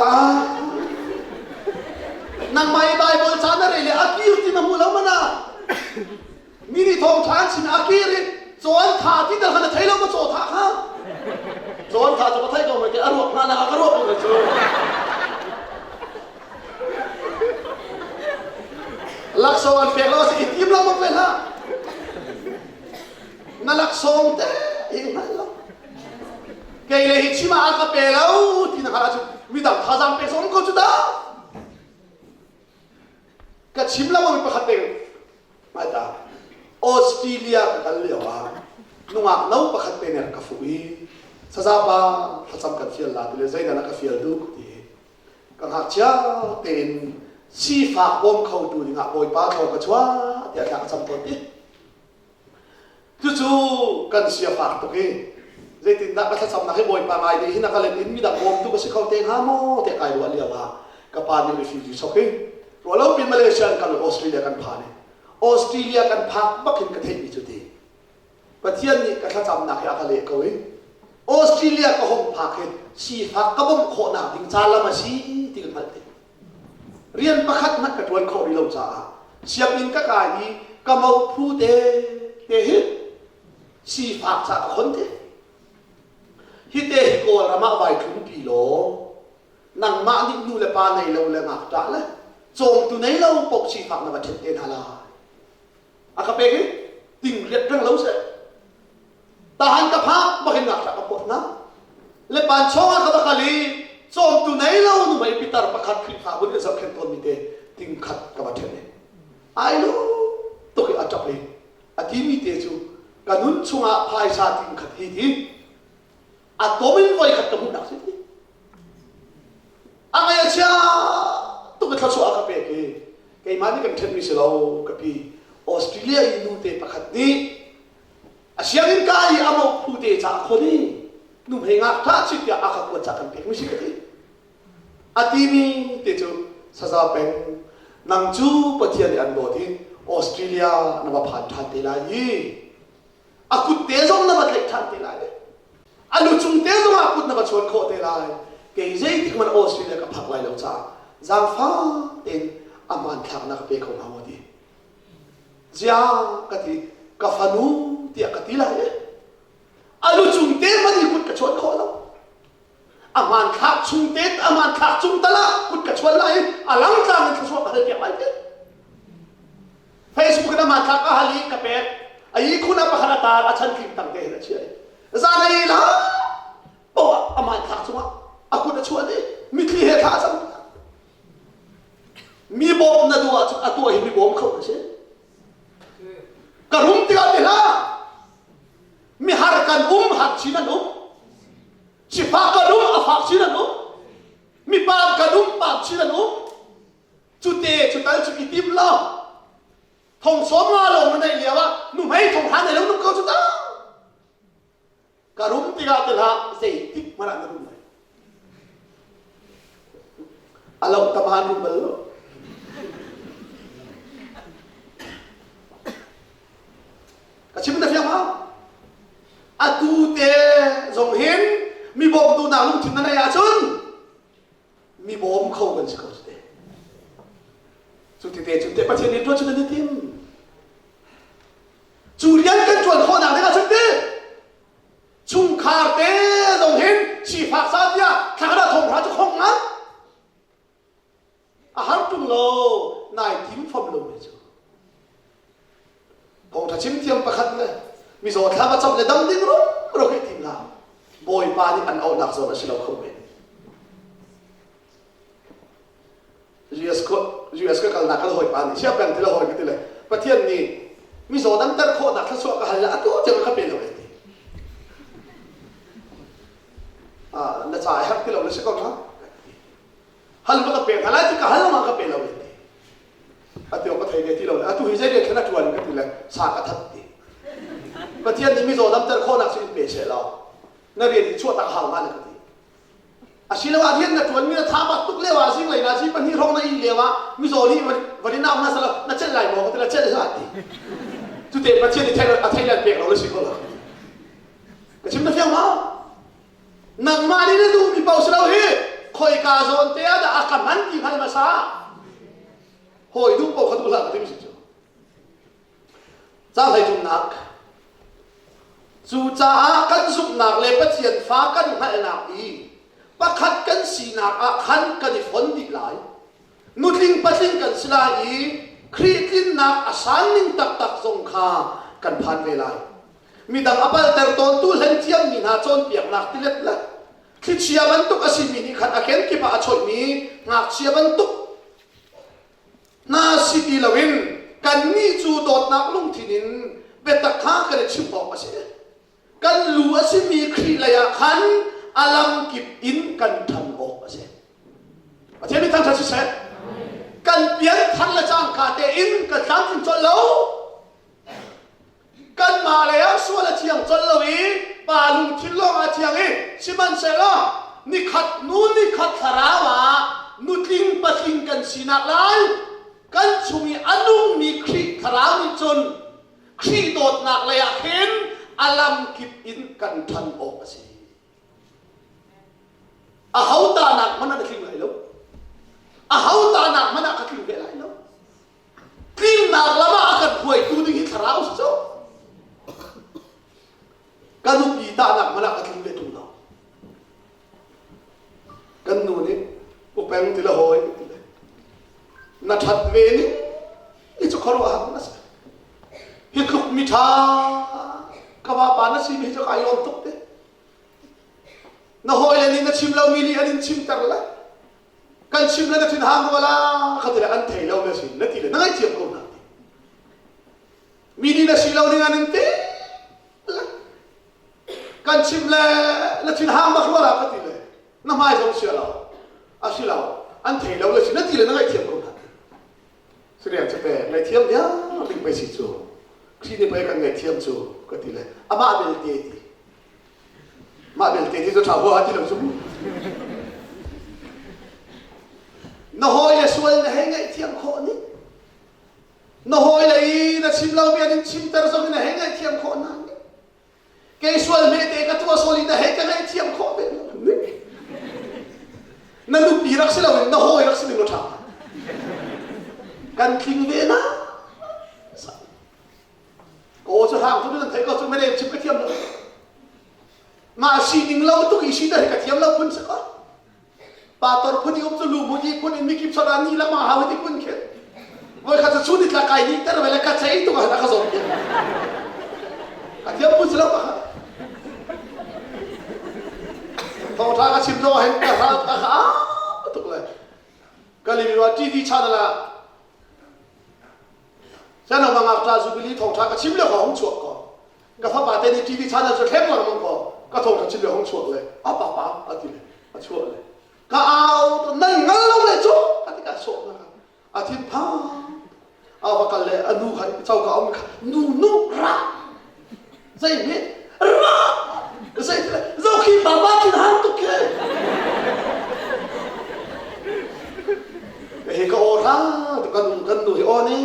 nang mai bible cha na re le a kir ti na mu lo mana mi ni thong than sin a kir i cawn tha ti dal kha na thei lo ma chaw tha kha. Zawn tha cu ka theih ko mai ke a ruak hna nak ah ka ruak ko cu. Laksawng an pek lo si i tim lo bak ve hlah. Na laksawng te i hngal lo. Kei le hi chim ah a ka pe lo ti na hngalh ahcun midang thazaang pek zong ko cu dah. Ka chim lo mi pakhat ding hmaita Australia ka kal lio ah nungak no pakhat te nih ka fuh i sazapa thlacam kan fial la ti le zeidah na ka fial duh ti ka ngakchia tein sifak bawm khotu dingah Bawipa thaw ka chuah tiah thla ka cam tawn ti. Cucu kan sia fak tuk i zeitindah ka thlacamnak hi Bawipa ngai ding hin a ka let in midang bawmtu ka si kho te hnga maw tiah kai ruah lio ah ka pa nih refugee sok i ruahlo pin Malaysia in kan Australia kan phan i Australia kan phak bak hin ka theihmi cu ti Pathian nih ka thlacamnak hi a ka leh ko i Australia ka hong phak hi sifak ka bawmh khawhnak ding ca lam a si ti ka hngalh ti. Rian pakhat hmanh ka ṭuan khawh rih lo caah sianginn ka kai i ka mophu te te hi sifak ca ka khon te. Hi te hi Kawlram ah vai tlungpi law nangmah nih nu le pa nei lo le ngakṭah le cawmtu nei lo paoh sifak na va ṭhen te hna lai. A ka pek i ting riat reng lo seh. Tahan ka phak bakin ngakṭah ka phawt hna. Le panchong ah ka va kal i cawmtu nei lo nuhmei pitar pakhat Khrihfabu nih zohkhenh tawnmi te ting khat ka va ṭhen i ai lu tuk i a ṭap i a timi te cu ka nun chungah phaisa ting khat hi ti a tom in voi khat ka hmuhnak si ti a ngaih a chia tuk i thluachuah a ka pek i keimah nih kan ṭhenmi si lo ka pi Australia i nute pakhat nih A sianginn ka i a mo phu te ca khon i nuhmei ngakṭah si tiah a ka kuat ca kan pek mi si ka ti. A timi te cu saza peng nang cu Pathian nih an dawt i Australia na va phan ṭhan te lai i a kut te zong na va tlaih ṭhan te lai a lu cung te zong ah kut na va chuan khawh te lai kei zeitik hmanh Australia ka phak lai lo caah zaangfah tein a hmanthlak na ka pe kho hnga maw ti Ziah ka ti, ka fanu tiah ka ti lai i a lu cung te hmanh i kut ka chuan khawh lo. A hmanthlak chung te, a hmanthlak cung tal ah kut ka chuan lai i a langtlang in thluachuah ka hal piak lai ti. Facebook in a hmanthlak ka hal i ka pek. A ihkhun ah pakhat a tar, a chan tling tang te hin a chiah i zan a la poah a hmanthlak cungah a kut a chuan i mitthli he thla a cam. Mi bawm na duh ahcun a tuah hi mi bawm kho na si. Ka rum tikah ti hlah. Mi har kan um, har chin an um. Sifak kan um, a fak chin an um. Mi paam kan um, paam chin an um. Cu te cu tal cu i tim lo. Thong sawm nga lo na neih lio ah nuhmei thong hra nei lo num ko cu ta. Ka rum tikah ti hlah zeitik hmanh ah na rum lai. A lo tam ah an rum bal lo. Ka chim na fiang ma? Atu te zong hin mi bawmtu nak lungthin na neih ahcun mi bawm kho kan si ko cu te. Cu ti te cun te Pathian nih tuan cu nan i tim. Cu rian kan ṭuan khawhnak ding ahcun ti chungkhar te zong hin sifak sa tiah thla thong hra cu khong ngan a har ṭung lo nai tim fam lo mi cu thawngṭha chim thiam pakhat le mizaw thla va cam le dam ding rum ro hi tim hlah bawipa nih an auhnak zawn a si lo kho men US US ka kalnak kan hawipa nih sia peng ti le hawi ka ti le Pathian nih mizaw damter khawhnak thluachuah ka hal le atu tiang ka pe lo ti. Ah na ca herh ti lo na si ko na. Hal ma ka pe hna lai ti ka hal ma ka pe lo ti. Atu ka thei ve ti lo le atu hi zei rian khan a tuan ka ti le sa ka that ti. Pathian nih mizaw damter khawhnak cu in pe seh law na rian hi chuah tak hau ma na ka ti. Asiloah rian na ṭuanmi na tha bak tuk lio ah zinglei na zi pahnih hrawng na ih lio ah mizaw nih van in au hna selaw na celh lai maw ka ti la celh hlah ti. Cute Pathian nih a thei lan pek lo na si ko la. Ka chim na fiang ma? Nangmah nih na duhmi paoh si lo hi khoika zawn te ah dah a ka hman ti hngal hmasa. Hawi duh paoh kha duh hlah ka ti mi si cu. Caang hlei thumnak. Cucaah kan zumhnak le Pathian fa kan hngalhnak i pakhat kan sinak ah khan kan i fon dih lai. Nutling patling kan si lai i Khrih tlinnak a san ning taktak zong kha kan phan ve lai. Midang a palter tawntu hlen thiammi hna cawnpiaknak tilet le thlichia bantuk a simi nih khan a kenkip ah a choihmi ngakchia bantuk hna si ti loin kannih cu dawtnak lungthin in biatak kha kan i chimh awk a si. Kan lu a simi Khrih lei ah khan a lamkip in kan ṭhan awk a si. Pathian mi thangṭhat siseh. Kan pian thar le cangka tein kan tlamtling colh lo. Kanmah lei ah sual a thiang colh lo i pa lungthin lawng a thiang i sihmanhsehlaw nikhat nu nikhat thlarau ah nutling patling kan sinak lai kan chung i a nungmi Khrih thlarau nih cun Khrih dawtnak lei ah khin a lamkip in kan ṭhan awk a si. Aho tahnak hmanh ah na tling lai lo. Aho tahnak hmanh ah ka tling ve lai lo. Tlinnak lam ah a kan hruaitu ding hi thlarau si cu. Ka nupi tahnak hmanh ah ka tling ve ṭung lo. Kan nu nih upeng ti le hawi ti le na ṭhat ve ning ni cu khuaruahhar na si. Hi tluk mi ṭha ka vapa na si mi hi cu kai lawm tuk te. Na hawile nih na chim lomi nih an in chimter le kan chim le na thin hang rua la kha ti le an thei lo na si na ti le na ngaithiam ko hna ti. Mi nih na si lo ning an in ti le kan chim le na thin hang bak rua la ka ti le na hmai zong sia lo a si lo an thei lo le si na ti le na ngaihthiam ko hna ti. Siriang cu pe ngaihthiam vial ding pei si cu Khrih nih pei kan ngaihthiam cu ka ti le amah belte ti mah belte ti cu ṭha huaha ti lo cu mu na hawi le sual na hei ngaihthiam khawh ni na hawi le i na chim lomi an in chimter zong in na hei ngaihthiam khawh hna ni kei sual hmete ka tuah sual i na hei ka ngaihthiam khawh ve na nupi rak si loin na hawi rak si ning law ṭha kan tling ve na ka aw cu hang tu nan theih ko cu mene chim ka thiam lo mah sining lo tuk i si hi ka thiam lo phun si ko Pator phun i um cu lu mu i phun in mikip chon ah ni la ma hau ti phun khin. Voi khat cu chun itla kai ni ter ve le ka chei tu ka ka zon piak. A thiam phun si lo ka khat. Thawngtha ka chim lo hen ka hral ka ka tuk le. Kalimi wa TV channel ah Sano mangak ta jubilee thawngtha ka chim le ka hong chuak ko. Ka fapa te nih TV channel cu thleng lengmang ko. Ka thawngtha chim le hong chuak le a papa a ti le a chuah le ka au nan ngal lo le cu a ti ka sawh na a thin phang a va kal le a nu kha coka um kha nu nu ra zei hme ra zei ti le zo khi baba thin han tuk khi he ka aw ra kan kan nu hi aw ni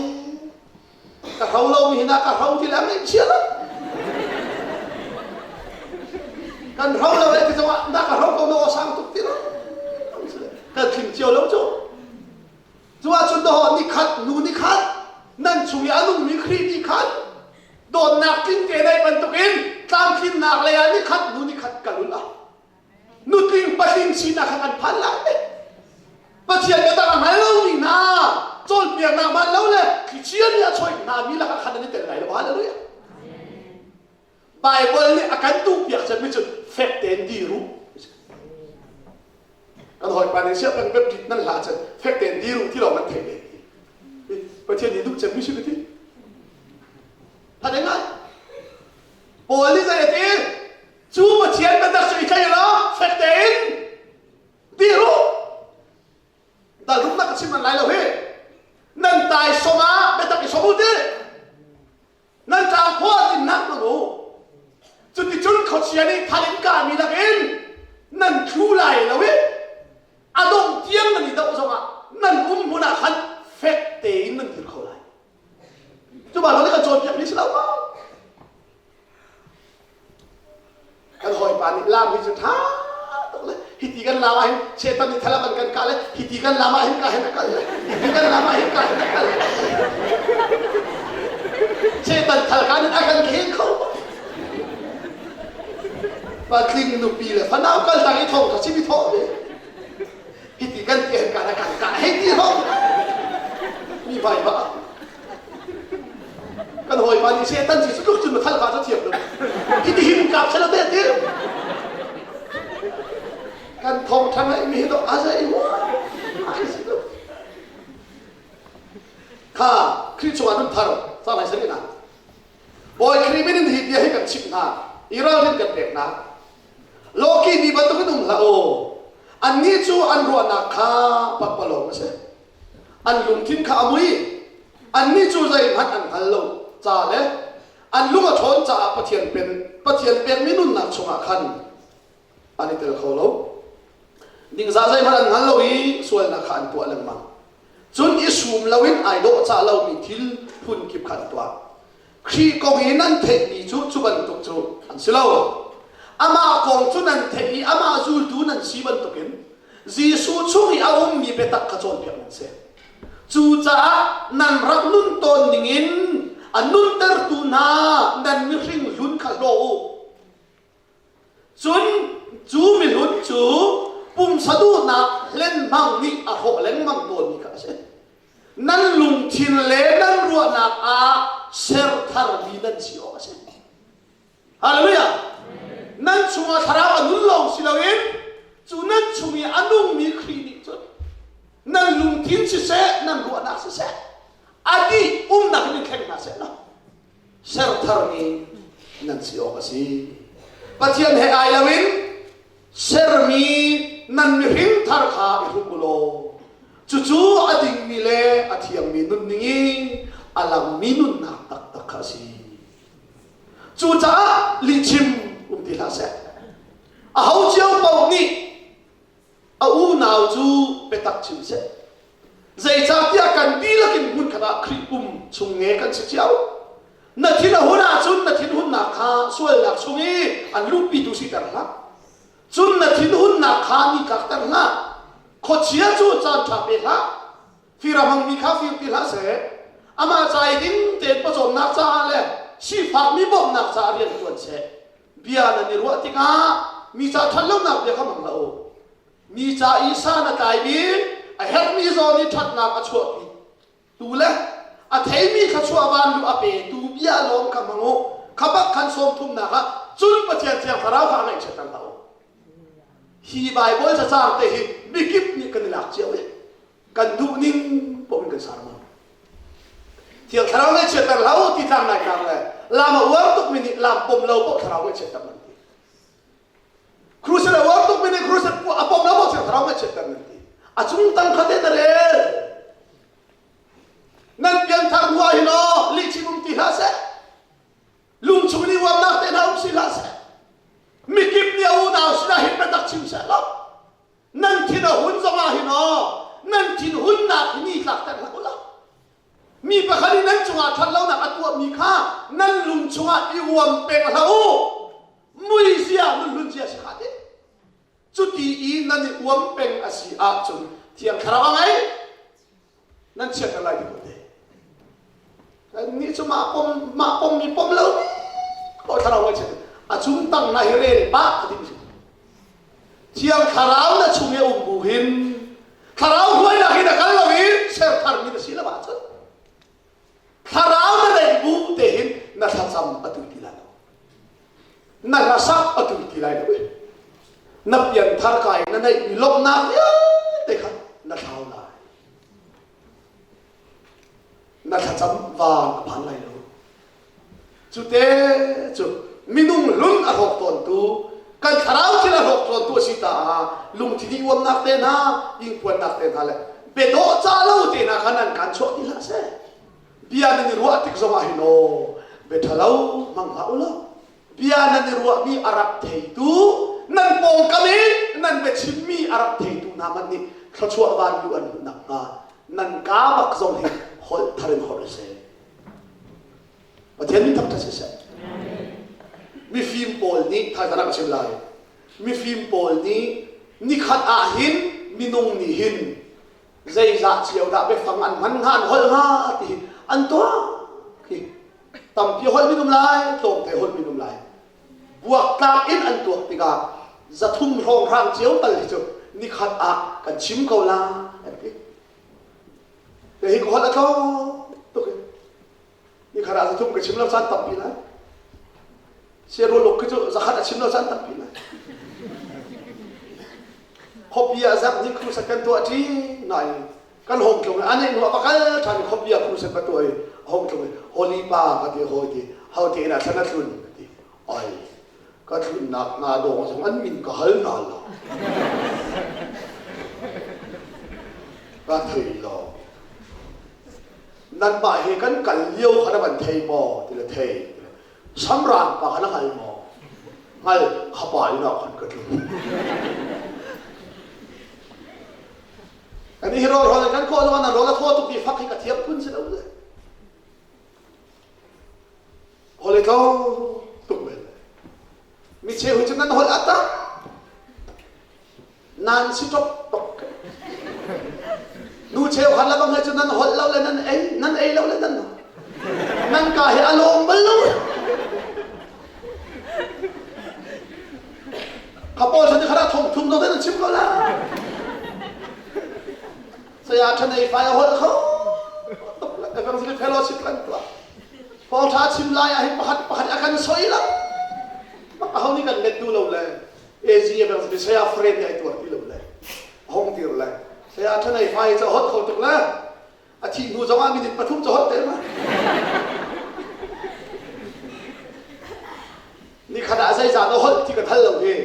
Ka hro lomi hi na ka hro ti le an chia lo. Kan hro lo le ti zongah na ka hro ko na aw sang tuk ti lo. Kan thim cio lo cu. Cu ahcun dawh ni khat nu ni khat nan chung i a nungmi Khrih nih khan dawtnak tling te nei bantukin tlamtlinnak lei ah ni khat nu ni khat kal ul ah nutling patling sinak kha kan phan lai. Pathian biatak a hngal lomi hna cawnpiaknak hmaan lo le thlichia nih a choih hna mi lakah khan an i tel lai lo. Hallelujah. Bible nih a kan duhpiak cemmi cu fek tein dir u. Kan hawipa nih siah kan web nan hla cun fek tein dir u ti lawng nan theih ve. Pathian nih duh cemmi si ka ti. Tha ngai. Paul nih zei a ti? Cu Pathian biatak cu i tlaih law fek tein dir u. Dal rumnak ka chim an lai lo hi. Nan taisawm ah biatak i sawm u ti. Nan tlangkhua dinnak hmang u. Cuticun khuachia nih thal in kahmi lakin nan thlu lai lo i a dongh tiang nan i doh zongah nan um hmun ah khan fek tein nan dir kho lai. Cu ba kan cawnpiakmi si lo maw? Kan hawipa nih lam hi cu ṭha tuk le hiti kan lam ah hin Satan nih thalam an kan kah le hiti kan lam ah hin ka hin a kal le hiti kan lam ah hin ka hin a kal le Satan thal kan in a kan khen kho. Patling nupi le fanau kal tang i thong kha chim i thawh ve. Hiti kan ti kan ka kan ka hei ti hong. Mi vai ba. Kan hawipa nih setan si tluk cun thal ka cu thiam lo. Hiti hin kap selo te ti. Kan thong thang ai mi hi do aza i wa. Kha Khrih chungah nun thar cang lai sari na. Bawi Khrih min in hi bia hi kan chimh hna i ralrin kan pek hna. Lawki mi bantukin um hlah u. Annih cu an ruahnak kha pakpalawng a si. An lungthin kha a mui. Annih cu zeihmanh an hngal lo ca le an lung a ṭhawn caah Pathian pen Pathian pekmi nunnak chungah khan an i tel kho lo. Ningzah zeihmanh an hngal lo i sualnak kha an tuah lengmang. Cun i sum loin ai dawhcah lomi thil phun kip kha an tuah. Khrih kong i nan theihmi cu cu bantuk cu an si lo. Amah kong cu nan theih i amah zultu nan si bantukin Jesuh chung i a ummi biatak kha cawnpiak nan si. Cucaah nan rak nun tawn ningin a nuntertu hna nan mihring hlun kha hlaw u. Cun cu mihlun cu pumsa duhnak hlenhmang nih a hrawh lengmang tawnmi kha a si. Nan lungthin le nan ruahnak ah ser tharmi nan si awk a si. Hallelujah! Nan chungah thlarau a nun lawng si loin cu nan chung i a nungmi Khrih nih cun nan lungthin siseh, nan ruahnak siseh, a dih umnak in thleng hna seh law ser tharmi nan si awk a si. Pathian he ai loin sermi nan mihring thar kha i hruk u law cucu a dingmi le a thiangmi nunning i a langmi nunnak taktak kha a si. Cucaah lihchim um ti hlah seh. Aho cio paoh nih a unau cu biatak chim seh. Zeicahtiah kan dihlak in hmunkhat ah Khrih pum chung nge kan si cio. Na thin a hun ahcun na thinhunnak kha sualnak chung i an luhpitu siter hlah. Cun na thinhunnak kha mi tlakter hlah. Khuachia cu caan ṭha pe hlah. Fir a hmangmi kha fir ti hlah seh. Amah ca i ding tein pawcawmnak caah le sifakmi bawmhnak caah rian ṭuan seh. Bia nan i ruah tikah mi ca ṭhatlonak bia kha hmang hlah u. Mi ca i san a tlaimi, a herhmi zawn i ṭhatnak a chuahpi tu le a theimi thluachuah vanluh a petu bia lawng kha hmang u. Kha bak khan sawm thumnak ah cun Pathian Thiang Thlarau kha ngaihchiatter hlah u. Hi Baibal cacaang te hi mikip nih kan i lak cio i kan duh ning paoh in kan sermon. Thiang Thlarau ngaihchiatter hlah u ti tlang lai tlang le lam a uar tukmi nih lam pom lo paoh Thlarau ngaihchiatter nan ti. Crusade a uar tukmi nih crusade a pom lo paoh Thiang Thlarau ngaihchiatter nan ti. A cung tang kha te na rel. Nan pianthar hnu ah hin aw lihchim um ti hlah seh. Lungchung in i uamnak te hna um si hlah seh. Mikip nih a unau sinah hin biatak chim seh law nan thin a hun zongah hin aw nan thin hunnak hi ni tlakter hlah u law mi pakhat i nan cungah ṭhat lonak a tuahmi kha nan lung chungah i uam peng hlah u muizia nun hlun zia si kha ti cuti i nan i uam peng a si ahcun thiang thlarau a ngei nan chiatter lai ti ko te Kannih cu mah pom mah pommi pom lo mi ko thlarau a chiat a chung tang na hi rel pah a ti Thiang thlarau na chung i um bu hin thlarau hruainak hi na kal lo i ser tharmi na si lo ahcun thlarau na neih bu te hin na thlacam a tui ti lai lo na hlasak a tui ti lai lo i na pianthar kai na neihmi lawmhnak vialte kha na thlau lai na thlacam van a phan lai lo cu te cu minung hlun a hrawk tawntu kan thlarau thil a hrawk tawntu a si caah lungthin i uamnak te hna ingpuannak te hna le biadawh ca lo te hna kha nan kan chuak ti hlah seh bia nan i ruah tik zongah hin aw bia ṭhalo hmang hlah u law bia nan i ruahmi a rak theitu nan pawngkam i nan biachimmi a rak theitu hna hmanh nih thluachuah vanlu an hmuh nakhnga nan kaa bak zong hi holh thar in holh seh Pathian min thangṭhat siseh mifim pawl nih thaizang ka chim lai mifim pawl nih nikhat ah hin minung nih hin zeizah cio dah biafang an hman hnga an holh hnga ti hi an tuah hi tampi holh min um lai tlawmte holh min um lai. Buaktlak in an tuak tikah 300 hrawnghrang cio tal hi cu nikhat ah kan chim ko la an ti. Hi ka holh a tlawm tuk i nikhat ah 300 ka chim lo caan tampi lai. Siaruluk khi cu 100 a chim lo caan tampi lai. Khuapi ah zarh hnih crusade kan tuah ṭi nain kan hong tlung i a nih hnu ah va kal ṭhan i khuapi ah crusade va tuah i a hong tlung i Holy pa ka ti hawi ti ho te inn ah thlan a tlun ka ti ai ka tlunnak hna dawng zong an min ka hal hna lo ka thei lo nanmah he kan kal lio kha na van thei maw ti le thei samrang pa kha na hngal maw hngal kha pa inn ah khan ka tlung Ani hi rawl rawl kan khawh lo nan rawl a thaw tuk ti fak hi ka thiam phun si lo le. Hole tlo tuk men. Mi cheu hi cu nan holh ata. Nan si tok tok. Nu cheu khat la bang he cu nan holh lo le nan ei nan ei lo le nan nan ka hi a lawm bal lo. Ka pawl chan kha thong thum do nan chim ko la. Saya than ei fai a holh kho. Evangelist fellowship kan tuah. Paul tha chim lai ah hin pakhat pakhat a kan soi lo. A ho nih kan let du lo le. AG evangelist saya friend nih ai tuar ti lo le. Hong tir le. Saya than ei fai cha hot kho tuk le. A thih hnu zong ah minute pathum ca hot te ma. Nikhat ah zeizah na holh ti ka thal lo hi.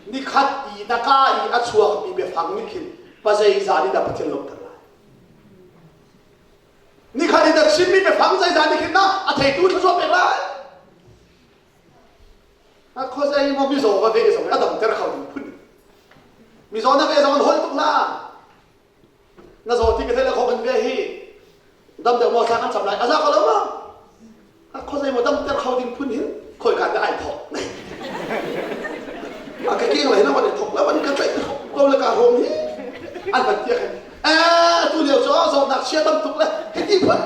Nikhat i na ka i a chuakmi biafang nih khin pa zeizah nih dah Pathian lawmhter lai. Nikhat i na chimmi biafang zeizah nih khin dah a theitu thluachuah pek lai. A khuazei maw mizaw va ve zong a damter kho ding phun. Mizaw na ve zong an holh tuk la. Na zaw ti ka theih le kho kan ve hi dam deuh maw thla kan cam lai a za ko lo ma a khuazei maw dam ter kho ding phun hin khoi kan ai thok a ka keng lai na wan thok la wan ka tlaih ko le ka rom hi an van tiak hin eh tu lio cu zawtnak chia tam tuk le hiti phun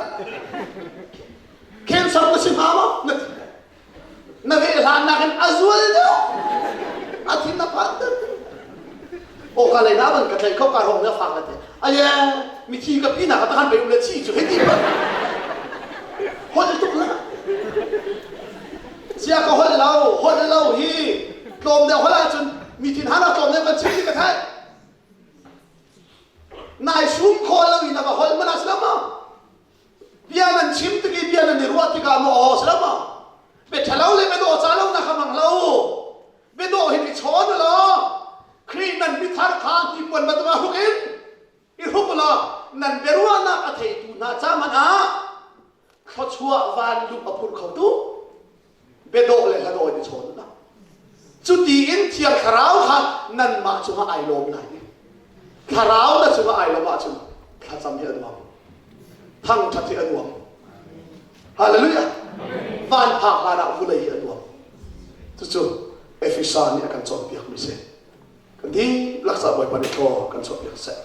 cancer na si hnga maw na ti na veh hlan nakin a zual deuh a thin na phan deuh o ka lei na ban ka tlaih kho ka rong na fak te aye mithi ka pi na ka tahan pe um le chi chu heti ban hol tuk la sia ka hol lo hol lo hi tlawm deuh hol ahcun mi thin hana tlawm deuh kan chim ti ka thai nai sum kho lo in va hol mana slam Bia nan chim tik i bia nan i ruah tikah maw aw si lo maw? Bia ṭhalo le bia dawh ca lo na kha hmang lo. Bia dawh hin i chawn u law Khrih nan mithar kha hnipuan bantuk ah hruk in i hruk u law nan biaruahnak a theitu hna ca hmanh ah thluachuah vanlum a phur khotu biadawh le hladawh in i chawn u law cuti in Thiang Thlarau kha nanmah cungah ai lawm lai i Thlarau na cungah ai lawm ahcun thlacam hi a nuam thangṭhat hi a nuam hallelujah van phak hlan ah vulei hi a nuam cucu Efesa nih a kan cawnpiak mi si kan dihlak sa Bawipa nih thaw kan chuahpiak seh.